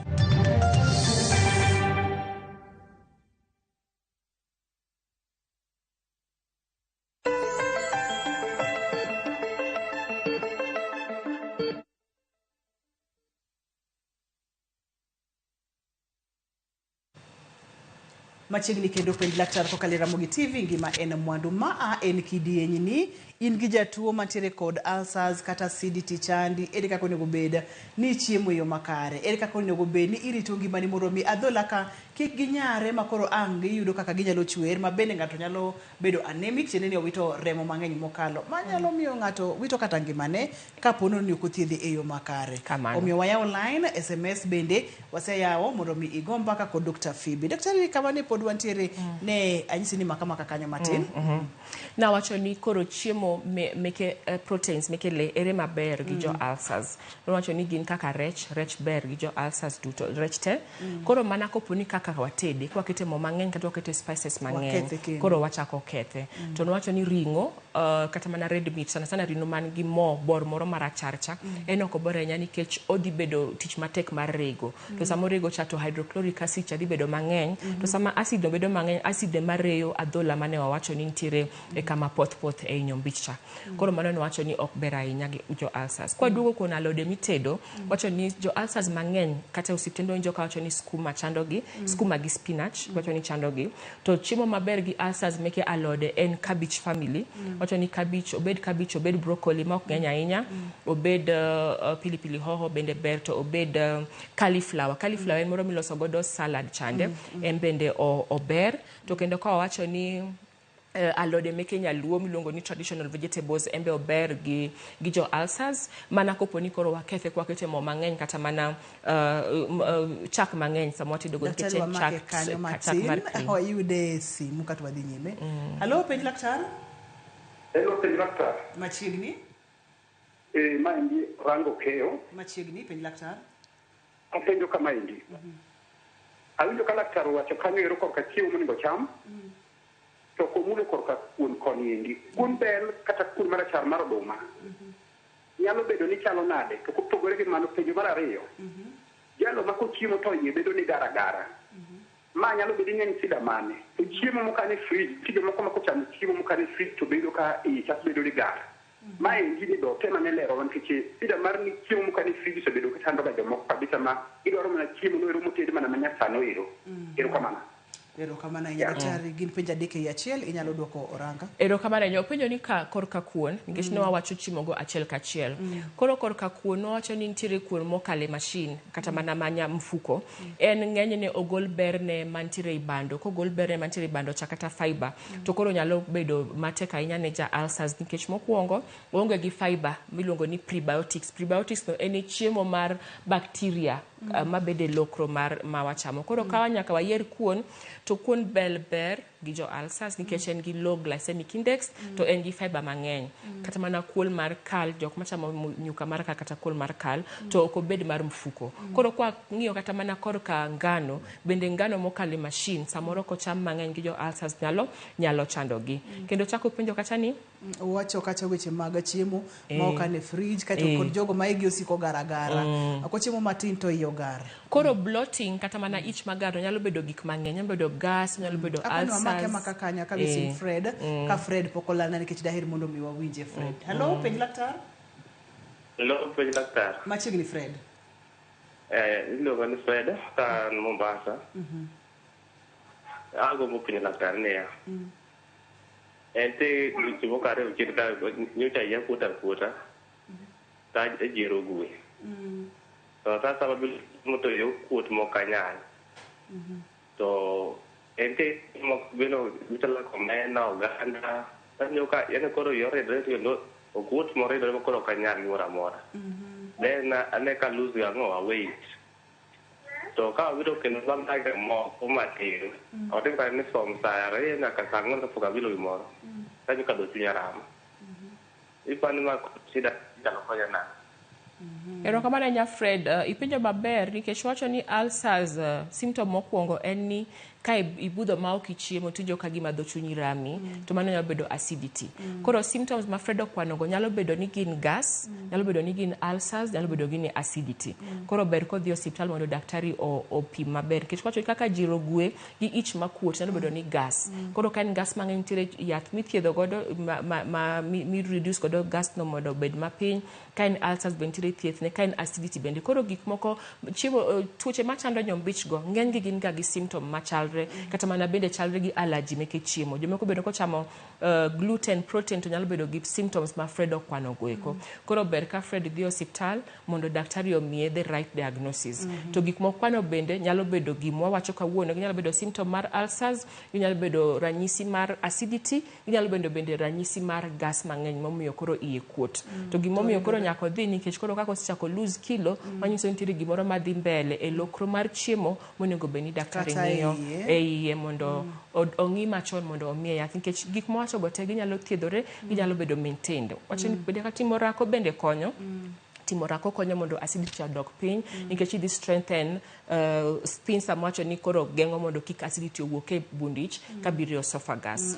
Machiegni kendo penj laktar kokalo e Ramogi TV ngima en mwandu ma a en kidieny ni in gi jatuo mantiere kod ulcers kata acidity chandi ere kaka onego bed ni ichiemo e yo makare ere kaka onego bed ni irito ngimani mondo mi adhola ka kik ginyare ma koro ang' giyudo kaka ginyalo chwer ma bende ng'ato nyalo bedo anemic tiende ni owito remo mang'eny mokalo manyalo miyo ng'ato wito kata ngimane kapo ni ok othiedhe e yo makare. Kamano. Omiyo wayawo line SMS bende waseyawo mondo mi igo mbaka kod Dr. Phoebe. Daktari kama ne pod pod wantiere ne anyisi ni maka maka kanyo matin. Nawacho ni koro chiemo meke proteins meke le ere maber gi jo ulcers. Nowacho ni gin kaka rech, rech ber gi jo ulcers duto, rech te. Koro mana kopo ni kaka watede, kwakete mo mang'eny kata wakete spices mang'eny, Wakethe kendo. Koro wachako kethe. To nowacho ni ring'o, kata mana red meat, sana sana ring'o man gi mo bor moro marachar cha, en ok ober ahinya nikech odhi bedo tich matek mar rego. To sama orego cha to hydrochloric acid cha dhi bedo mang'eny. To sama acid no bedo mang'eny, acid ema reyo adhola mane wawacho ni nitiere e kama poth poth ei nyombich cha. Koro mano nowacho ni ok ber ahinya gi jo ulcers. Kwaduogo kuom alode mitedo, wacho ni jo ulcers mang'eny kata e osiptende winjo ka wacho ni skuma chandogi, skuma gi spinach wacho ni chandogi. To chiemo maber gi ulcers meke alode en cabbage family. Wacho ni cabbage, obed cabbage, obed broccoli ma ok ng'eny ahinya, obed pilipili hoho bende ber, to obed cauliflower. Cauliflower en moro miloso godo salad chande, en bende ober. To kendo ka wawacho ni alode meke nyaluo miluongo ni traditional vegetables en be ober gi jo ulcers, mana kopo ni koro wakethe kwakete mo mang'eny kata mana chak mang'eny sama watedo go nikech Daktari, en wamake chak, kanyo chak mar matin cream. Wayude simu kato wadhi nyime. Halo, penj laktar. Hello, penj laktar. Machiegni. Maendi Rango Keyo. Machiegni, penj laktar. Apenjo kamaendi. Awinjo ka laktar owacho kanyo ero korka chiemo monego cham. To komulo korka kuon koni endi. Kuon bel kata kuon marachar mar oduma. Nyalo bedo ni chalo nade? To kopogore gi mano, penjo mar ariyo. Jalo ma kochiemo to iye bedo ni gara gara. Ma nyalo bedo ni en shida mane? To chiemo mokan e fridge, nitie jomoko ma kochamo chiemo mokan e fridge to bedo ka iye chak bedo ni gara. Ma endi ni do tema ne lero nikech shida mar ni chiemo mokan e fridge osebedo ka chando ga jomoko kabisa ma gidwaro mana chiemo no ero moted mana manyasani ero. Erokamano. Erokamano ahinya daktari, gin penjo adek ei achiel, inyalo duoko oranga. Erokamano ahinya. Openjo ni ka korka kuon, nikech ne wawacho chiemo go achiel kachiel. Koro korka kuon, nowacho ni nitiere kuon mokale machine, kata mana manya mfuko. En ng'enyne ogol berne mantiere ei bando. Kogol berne mantiere ei bando cha kata fiber, to koro nyalo bedo matek ahinya ne ja ulcers nikech mokwongo, oonge gi fiber miluongo ni prebiotics. Prebiotics no en chiemo mar bacteria mabede lokro mar ma wachamo. Koro ka nyaka wayier kuon, to kuon bel ber gi jo ulcers nikech en gi low glycemic index to en gi fiber mang'eny. Kata mana kuon mar kal, jok machamo nyuka mar kal kata kuon mar kal, to ok obed mar mfuko. Koro kwa ng'iyo kata mana korka ngano, bende ngano mokalo e machine, samoro kocham mang'eny gi jo ulcers nyalo chandogi. Kendo chako penjo kacha ni Owacho kacha weche mag chiemo ma okan e fridge kaeto kod jogo ma igi osiko gara gara. Kochiemo matin to iye ogar. Koro bloating kata mana ich magar nyalo bedo gik mang'eny, nyalo bedo gas, nyalo bedo Apani wamake ulcers. Maka kanyo ka sim Fred, ka Fred pok olalna nikech daher mondo mi wawinje Fred. Hello, penj laktar. Hello, penj laktar. Machiegni Fred. Iluonga ni Fred ka an Mombasa. Agombo penjo laktar niya. En te dweche moko ariyo chien ka nyocha iya kuot akuota to ajiero gwe. To sasa mabiro to iye okuot mok anyal. To en te moko bende machalo kaka omena, oganda, aneno ka yani koro iye oridore kendo okuot moridore ma koro ok anyal gimoro amora. Then ane ka lose ang'o weight. To ka abiro kendo bang' dakika moko matin, otim kata ni from saa 2 nyaka saa 4 kapok abilo gimoro. Kanyo ka dho chunya rama. Ipani ma shida inyalo konya nade? Erokamano ahinya Fred, ipenjo maber nikech wacho ni ulcers symptom mokwongo en ni ka ibudho ma ok ichiemo tiwinjo ka gima dho chunyi rami, to mano nyalo bedo acidity. Koro symptoms ma Fred okwano go nyalo bedo ni gin gas, nyalo bedo ni gin ulcers, nyalo bedo ni acidity. Koro ber kodhi e osiptal mondo daktari opim maber nikech wacho kaka jiro gwe gi ich makuot nyalo bedo ni gas. Koro ka en gas mang'eny nitiere yath mithiedho godo ma mi reduce godo gas no mondo obed mapiny. Ka en ulcers be nitiere thieth ne, ka en acidity bende. Koro gik moko chiemo tuoche machando nyombich go ng'eny gi gin ga gi symptom machalre kata mana bende chalre gi allergy meke chiemo. Jomoko bende kochamo gluten, protein to nyalo bedo gi symptoms ma Fred okwano go eko. Koro ber ka Fred dhi e osiptal mondo daktari omiye the right diagnosis. To gik mokwano bende nyalo bedo gima wawacho kawuono, ginyalo bedo symptom mar ulcers, ginyalo bedo ranyisi mar acidity, ginyalo bedo bende ranyisi mar gas mang'eny momiyo koro iye kuot. To gimomiyo koro nyaka odhi nikech koro kaka osechako lose kilo, manyiso ni nitiere gimoro madhi mbele e lokro mar chiemo monego bed ni daktari Kata ng'iyo iye. e iye mondo ong'i machon mondo omiye yath nikech gik mowacho go te ginyalo thiedhore, ginyalo bedo maintained. Wacho ni bende kata timo orako bende konyo. Timo orako konyo mondo acidity odok piny nikech idhi strengthen sphincter mawacho ni koro geng'o mondo kik acidity owuok e bund ich kabiro e esophagus.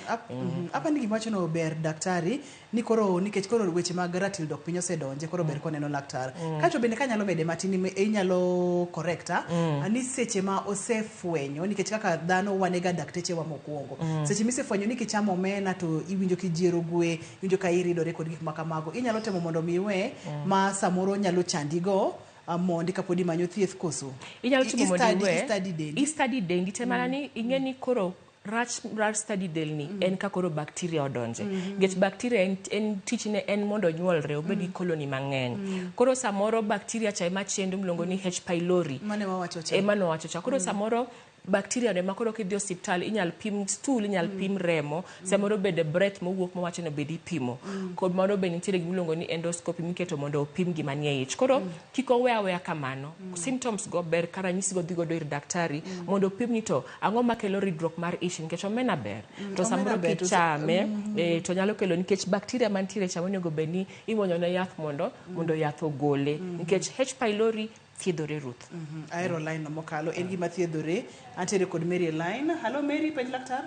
Apa ni gima wachono ber, daktari, ni koro nikech koro weche mag ratil dok piny osedonje, koro ber koneno laktar. Kaeto bende kanyalo mede matin inyalo correcta ni seche ma osefwenyo, nikech kaka dhano wan ega daktechewa mokwongo, seche misefwenyo ni kichamo omena to iwinjo kijiero gwe, iwinjo ka iridore kod gik makamago, inyalo temo mondo mi iwe ma samoro nyalo chandigo mondi kapod imanyo thieth koso Inyalo timo mondo iwe I-study dendi. I-study dendi te mana ni ing'e ni koro rach mar study del ni en ka koro bacteria odonje, nikech bacteria en tichne en mondo onyuolre obed gi colony mang'eny. Koro samoro bacteria cha ema chendo miluongo ni H pylori. Mane wawacho cha. Ema nowacho cha. Koro samoro bacteria no ema koro kidhi osiptal inyal pim stool, inyal pim remo, samoro bende breath mowuok mawacho no bende ipimo. Kod moro be nitiere gimiluongo ni endoscopy miketo mondo opim gima nie ich. Koro kik owe aweya kamano. Symptoms go ber ka ranyisi go dhi godo ir daktari mondo opim ni to ang'o makelo ridruok mar ich, nikech omena ber. To Omena samoro ber, kichame to nyalo kelo nikech bacteria mantiere cha onego bed ni imuonyo ne yath mondo yath ogole, nikech H pylori thiedhore, Ruth. Ahero line no mokalo, en gima thiedhore. Antiere kod Mary e line. Hallo Mary, penj laktar.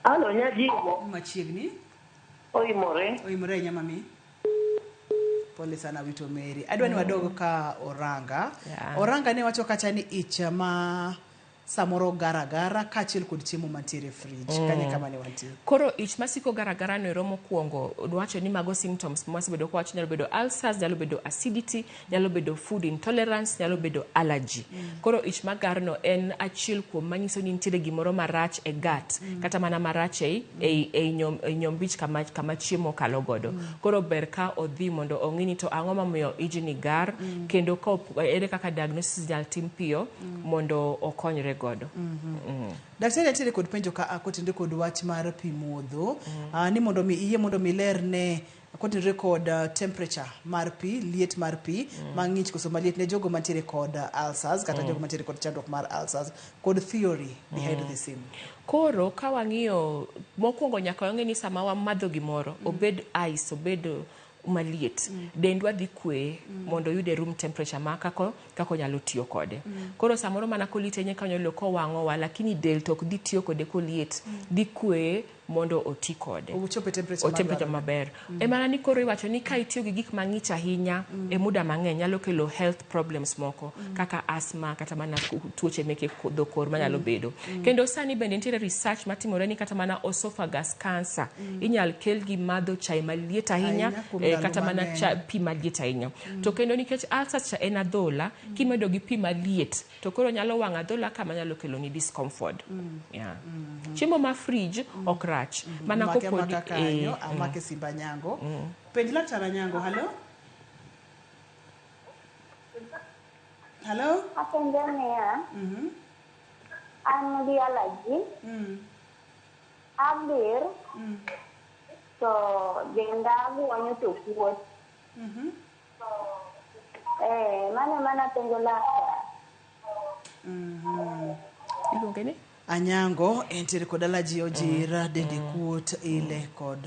Halo, nyajiwo. Machiegni. Oimore. Oimore ahinya mami. Pole sana, wito Mary. Adwa ni wadog ka Oranga. Oranga ne wacho kacha ni ich ma samoro garagara kaachiel kod chiemo mantiere e fridge. Kanye kama ne wantie. Koro ich masiko garagara no ero mokwongo wacho ni mago symptoms mwasebedo kwawacho nyalo bedo ulcers, nyalo bedo acidity, nyalo bedo food intolerance, nyalo bedo allergy. Koro ich magarno en achiel kuom manyiso ni nitiere gimoro marach e gut, kata mana marach ei nyombich kama chiemo kalo godo. Koro ber ka odhi mondo ong'i ni to ang'o momiyo ijni gar, kendo ka ere kaka diagnosis nyal tim piyo mondo okonyre godo. Daktari, antiere kod penjo ka kotenore kod wach mar pi modho. Ni mondo mi iyie mondo mi ler ne kotenore kod temperature mar pi, liet mar pi, mang'ich koso maliet ne jogo mantiere kod ulcers kata jogo mantiere kod chandruok mar ulcers kod theory behind the same. Koro ka wang'iyo mokwongo nyaka wang'e ni sama wamadho gimoro, obed ice, obed maliet, dendwa dhi kwe mondo oyude room temperature ma kako nyalo tiyo kode. Koro samoro mana koliet ahinya kanyalo kowang'owa, lakini del to ok dhi tiyo kode koliet, dhi kwe mondo oti kode. Ochopo e temperature O temperature madwarore. Maber. Ema ni koro iwacho ni ka itiyo gi gik mang'ich ahinya e muda mang'eny nyalo kelo health problems moko kaka asthma kata mana tuoche meke dho kor manyalo bedo. Kendo sani bende nitiere research matimore ni kata mana esophagus cancer inyal kel gi madho chai maliet ahinya, Ahinya kuom ndalo kata mana mang'eny. Pi maliet ahinya. To kendo nikech ulcers cha en adhola, kimedo gi pi maliet to koro nyalo wang'o adhola kama nyalo kelo ni discomfort. Yeah. Chiemo ma fridge ok rach. Mana Make koponi amaka kanyo, amake simba Nyango. Penj laktar Anyango, halo? Halo? Apenjo niya, an gi allergy, abir to denda guonyo to kuot. Eh, mano mana penjo laktar. Iluonge ni? Anyango entiere kod allergy, ojir, dende kuot, ile kod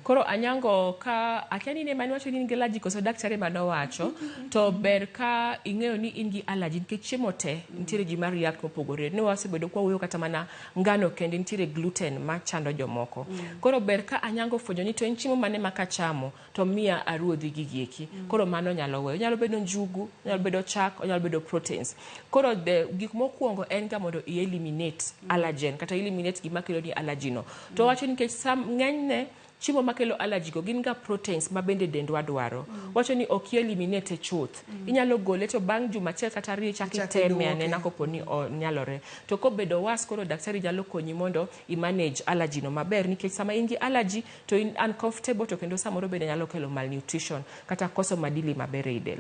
Koro Anyango, ka akia ni in ema niwacho ni in gi allergy koso daktari ema nowacho, to ber ka ing'eyo ni in gi allergy nikech chiemo te nitiere ji ma react mopogore. Ne wasebedo kwa wuoyo kata mana ngano kende nitiere gluten machando jomoko. Koro ber ka Anyango ofwenyo ni to en chiemo mane ma kachamo to miya aruodhi gigi eki. Koro mano nyalo weyo. Onyalo bedo njugu, onyalo bedo chak, onyalo bedo proteins. Koro gik mokwongo en ga mondo i eliminate allergen kata eliminate gima kelo ni allergy no. To wacho nikech sam ng'enyne chiemo makelo allergy go gin ga proteins ma bende dendwa dwaro. Wacho ni ok i eliminate chuth. Inyalo gole to bang' juma achiel kata ariyo ichak Ichak iteme iduoke. Anena kopo ni onyalore. To kobedo worse koro daktari nyalo konyi mondo i manage allergy no maber, nikech sama in gi allergy to in uncomfortable, to kendo samoro bende nyalo kelo malnutrition kata koso madili maber ei del.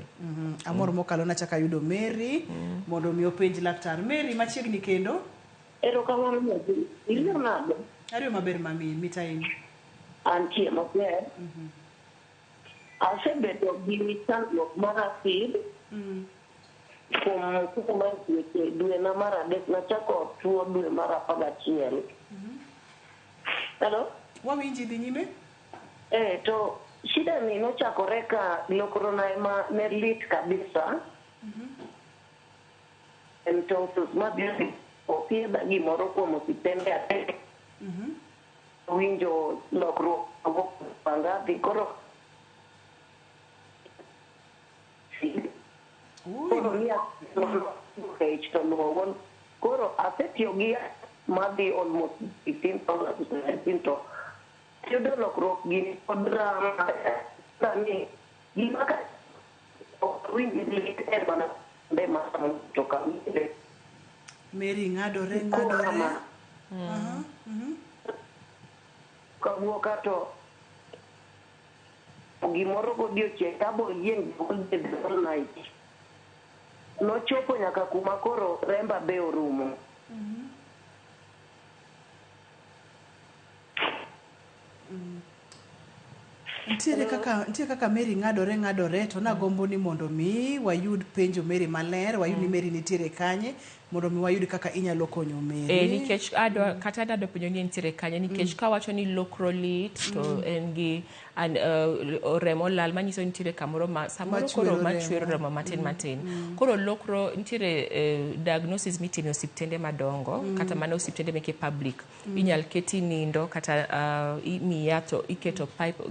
Amor mokalo nachako ayudo Mary mondo mi openj laktar. Mary, machiegni kendo. Erokamano nyathi. Iriyo nade? Ariyo maber mami, mita in. Antie maber. Asebedo gi chandruok mar acid. Kuom kuku mar tuoche dwe na mar adek nachako tuo dwe mar 11. Hello? Wawinji dhi nyime. To shida ni nochakore ka lokrona ema ne lit kabisa. En tonsils mabiro othiedha gimoro kuom osiptende adek. Winjo lokruok mawuok Pangathi koro miya ich to luwo koro asetiyo gi yath madhi almost 15,000 to yudo lokruok gini pod rama ni gima ka ok winj lit en mana be ma to ka winje Mary ng'adore. Kawuok to gimoro godiochieng' tabo yieng' the whole night. Nochopo nyaka kuma koro remba be orumo. Nitiere kaka Mary ng'adore to nagombo ni mondo mi wayud penjo Mary maler, wayud ni Mary nitiere kanye mondo mi wayud kaka inyalo konyo Mary. Nikech adwa kata adwa penjo ni nitiere kanye nikech kawacho ni lokro lit to en gi remo lal manyiso nitiere kamoro ma samoro koro machwero remo matin. Koro lokro nitiere diagnosis mitimo e osiptende madongo kata mana osiptende meke public. Inyal keti nindo kata imiyi yath to iketo pipe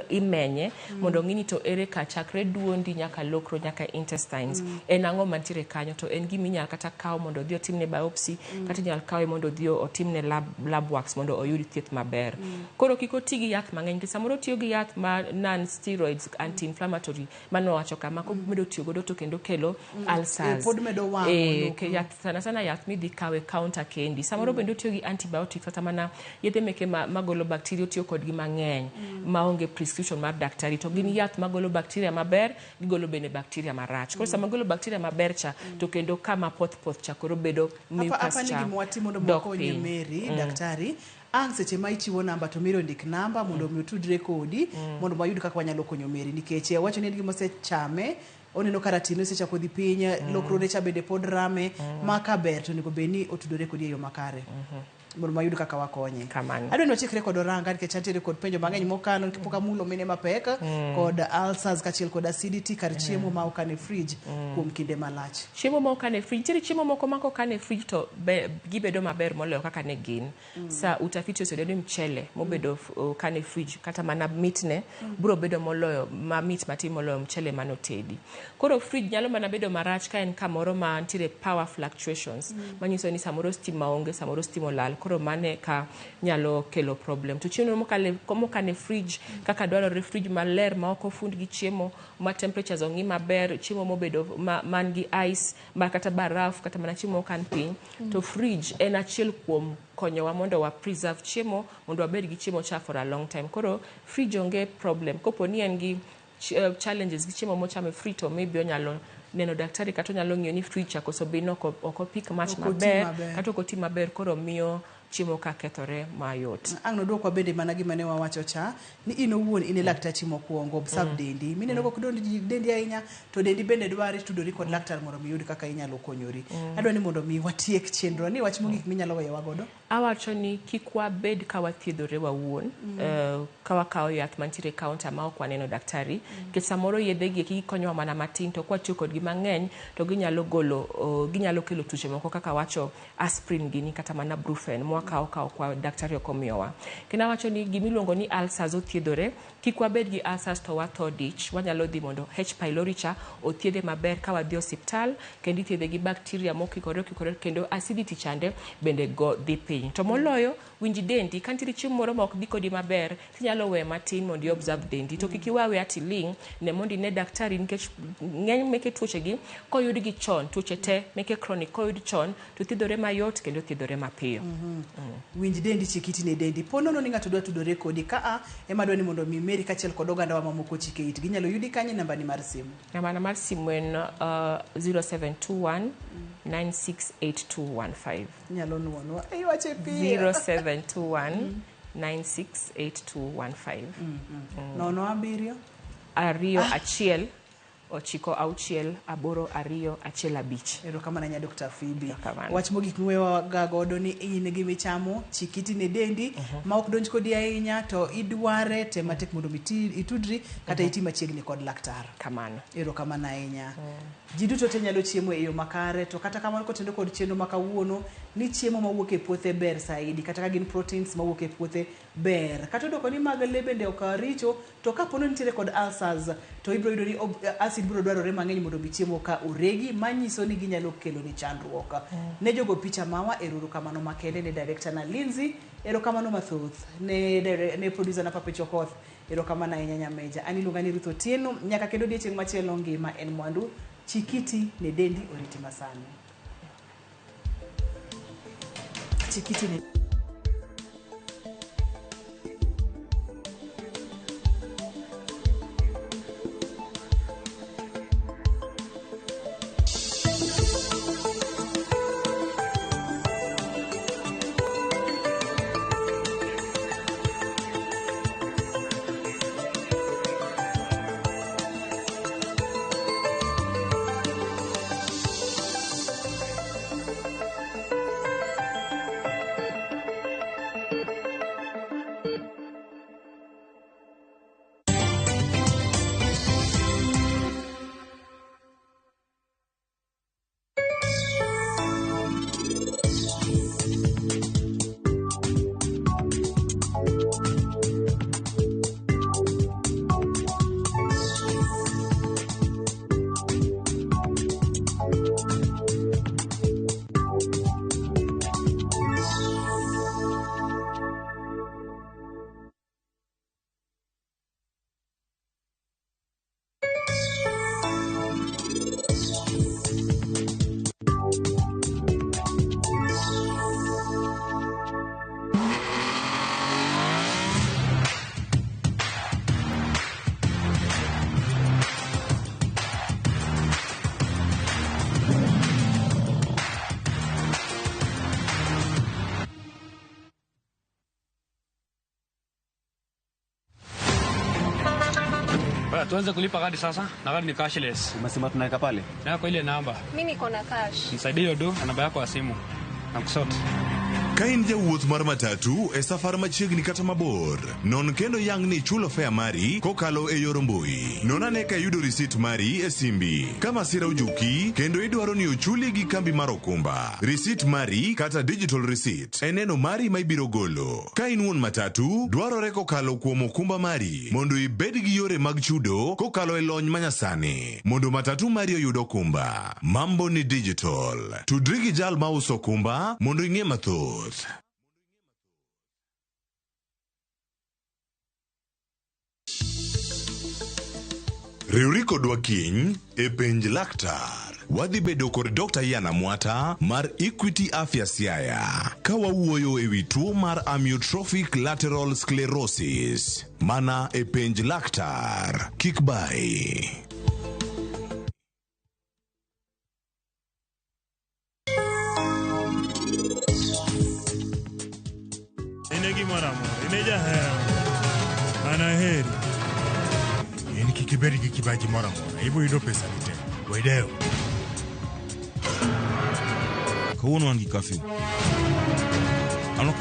imenye mondo ng'i ni to ere ka chakre duondi nyaka lokro nyaka intestines en ang'o mantiere kanyo to en gima inyal kata kaw mondo odhi otimne biopsy kata inyal kawe mondo odhi otimne lab works mondo oyud thieth maber. Koro kik oti gi yath mang'eny nikech samoro otiyo gi yath ma non steroids anti-inflammatory manowacho kama komedo tiyo godo to kendo kelo ulcers. Pod medo wang'o. Yath sana sana yath midhi kawe counter kendi. Samoro bende otiyo gi antibiotics kata mana yedhe meke magolo bacteria otiyo kodgi mang'eny maonge prescription mar daktari to gin yath magolo bacteria maber gigolo bende bacteria marach. Koro sama golo bacteria maber cha to kendo kama poth poth cha koro bedo mucus cha. Apa ni gima watimo mondo wakonye Mary daktari ang' seche ma ichiwo namba to Mary ondik namba mondo mi otudre kodi mondo wayud kaka wanyalo konyo Mary nikech wacho ni en gima osechame oneno ka ratine osechako dhi piny lokrone cha bende pod rame ma ka ber to onego bed ni otudore kodi e yo makare. Mondo wayud kaka wakonye. Adwa ni wachikre kod oranga nikech antiere kod penjo mang'eny mokalo pok amulo mine mapek kod ulcers kaachiel kod acidity kar chiemo ma okan e fridge kuom kinde malach. Chiemo ma okan e fridge, nitiere chiemo moko ma kokan e fridge to gibedo maber moloyo kaka ne gin. Sa utafiti oseyudo ni mchele mobedo okan e fridge kata mana mitne biro bedo moloyo mamit matin moloyo mchele manotedi. Koro fridge nyalo mana bedo marach ka en kamoro ma nitiere power fluctuations manyiso ni samoro stima onge, samoro stima olal. Koro mane ka nyalo kelo problem. To chiemo mokane fridge kaka dwarore fridge maler ma ok ofund gi chiemo ma temperatures ong'i maber, chiemo mobedo man gi ice ma kata baraf kata mana chiemo mokan piny. To fridge en achiel kuom konyowa mondo wa preserve chiemo mondo wabed gi chiemo cha for a long time. Koro fridge onge problem. Kopo ni en gi challenges gi chiemo mochamo e fridge to maybe onyalo neno daktari kata onyalo ng'iyo ni fridge cha koso be ok opik mach maber kata ok oti maber koro miyo chiemo ka kethore mayot. Ang' nodwokwa bende mana gima ne wawacho cha ni in owuon in e laktachi mokwongo observe dendi mineno kok dendi ahinya to dendi bende dwari tudori kod laktar mondo mi yud kaka inyalo konyori. Adwa ni mondo mi watiek chenro ni wach mogik minyalo weyowa godo. Awacho ni kik wabed ka wathiedhore wawuon ka wakawo yath mantiere counter ma ok waneno daktari nikech samoro yedhe gi eki gikonyowa mana matin to kwatiyo kodgi mang'eny to ginyalo golo ginyalo kelo tuoche moko kaka wacho aspirin gini kata mana brufen mwakawo ka ok daktari ok omiyowa. Kendo awacho ni gimiluongo ni ulcers othiedhore, kik wabed gi ulcers to watho dich, wanyalo dhi mondo H pylori cha othiedhe maber ka wadhi osiptal kendo ithiedhe gi bacteria mokikore okikore kendo acidity chande bende go dhi piny. To moloyo winj dendi ka nitiere chiemo moro ma ok dhi kodi maber tinyalo weye matin mondo i observe dendi to kik iwe aweya tiling' ne mondo ine daktari nikech ng'eny meke tuoche gi koyudgi chon tuoche te meke chronic koyud chon to thiedhore mayot kendo thiedhore mapiyo. Winj dendi chik iti ne dendi. Po nono ni ng'ato dwa tudore kodi ka ema dwa ni mondo mi Mary kaachiel kod ogandawa mamoko chike itgi inyalo yudi kanye nambani mar simu? Nambana mar simu en 0721 968215. Inyalo nuonwa. Iwache piyo. 0721 968215. 0 7 2 1 9 6 8 2 1 5. Erokamano ahinya Dr. Phoebe. Wach mogik miweyoga godo ni in gi michamo, chik iti ne dendi, ma ok donj kodi ahinya to idware, tem matek mondo itudri kata iti machiegni kod laktar. Kamano. Erokamano ahinya. Ji duto te nyalo chiemo e yo makare, to kata kamano kotendo kod chenro ma kawuono ni chiemo mawuok e puothe ber saidi, kata ka gin proteins mawuok e puothe ber. Kata odoko ni mag le bende ok richo, to kapo ni nitiere kod ulcers, to ibiro yudo ni acid biro dwarore mang'eny mondo mi chiemo ka oregi, manyiso ni ginyalo kelo ni chandruok. Ne jogo picha mawa, erokamano makende ne director na Lindsay, erokamano mathoth ne producer na Pape Chokoth, erokamano ahinya Nyameja. An iluonga ni Ruth Otieno, nyaka kendo odiechieng' machielo ngima en mwandu, chikiti ne dendi oriti masani. Chikiti ne Tuanze kulipa kadi sasa na kadi ni cashless. Umesema tunaweka pale? Na kwa ile namba. Mimi niko na cash. Nisaidie hiyo do na namba yako ya simu. Na kusort. Ka in jawuoth mar matatu e safar machiegni kata mabor, non kendo yang ni ichulo fare mari kokalo e yor mbui. Non ane ka iyudo risit mari e simbi. Ka masira ojuki kendo idwaro ni ochuli gi kambi mar okumba, risit mari kata digital receipt e neno mari ma ibiro golo. Ka in wuon matatu, dwarore kokalo kuom okumba mari mondo ibed gi yore mag chudo kokalo e lony manyasani mondo matatu mari oyud okumba. Mambo ni digital. Tudri gi jal mauso okumba mondo ing'e mathoth. Riwri kodwa kiny e penj laktar. Wadhi bedo kod Dr. Yana Mwata mar Equity Afya Siaya ka wawuoyo ewi tuo mar amyotrophic lateral sclerosis. Mana e penj laktar. Kik bai. Ine gimoro amora, ine jahera, an aheri. In kik ibed gi kibaji moro amora, ibo yudo pesa ni te. Wedewo. Kawuono wan gi curfew.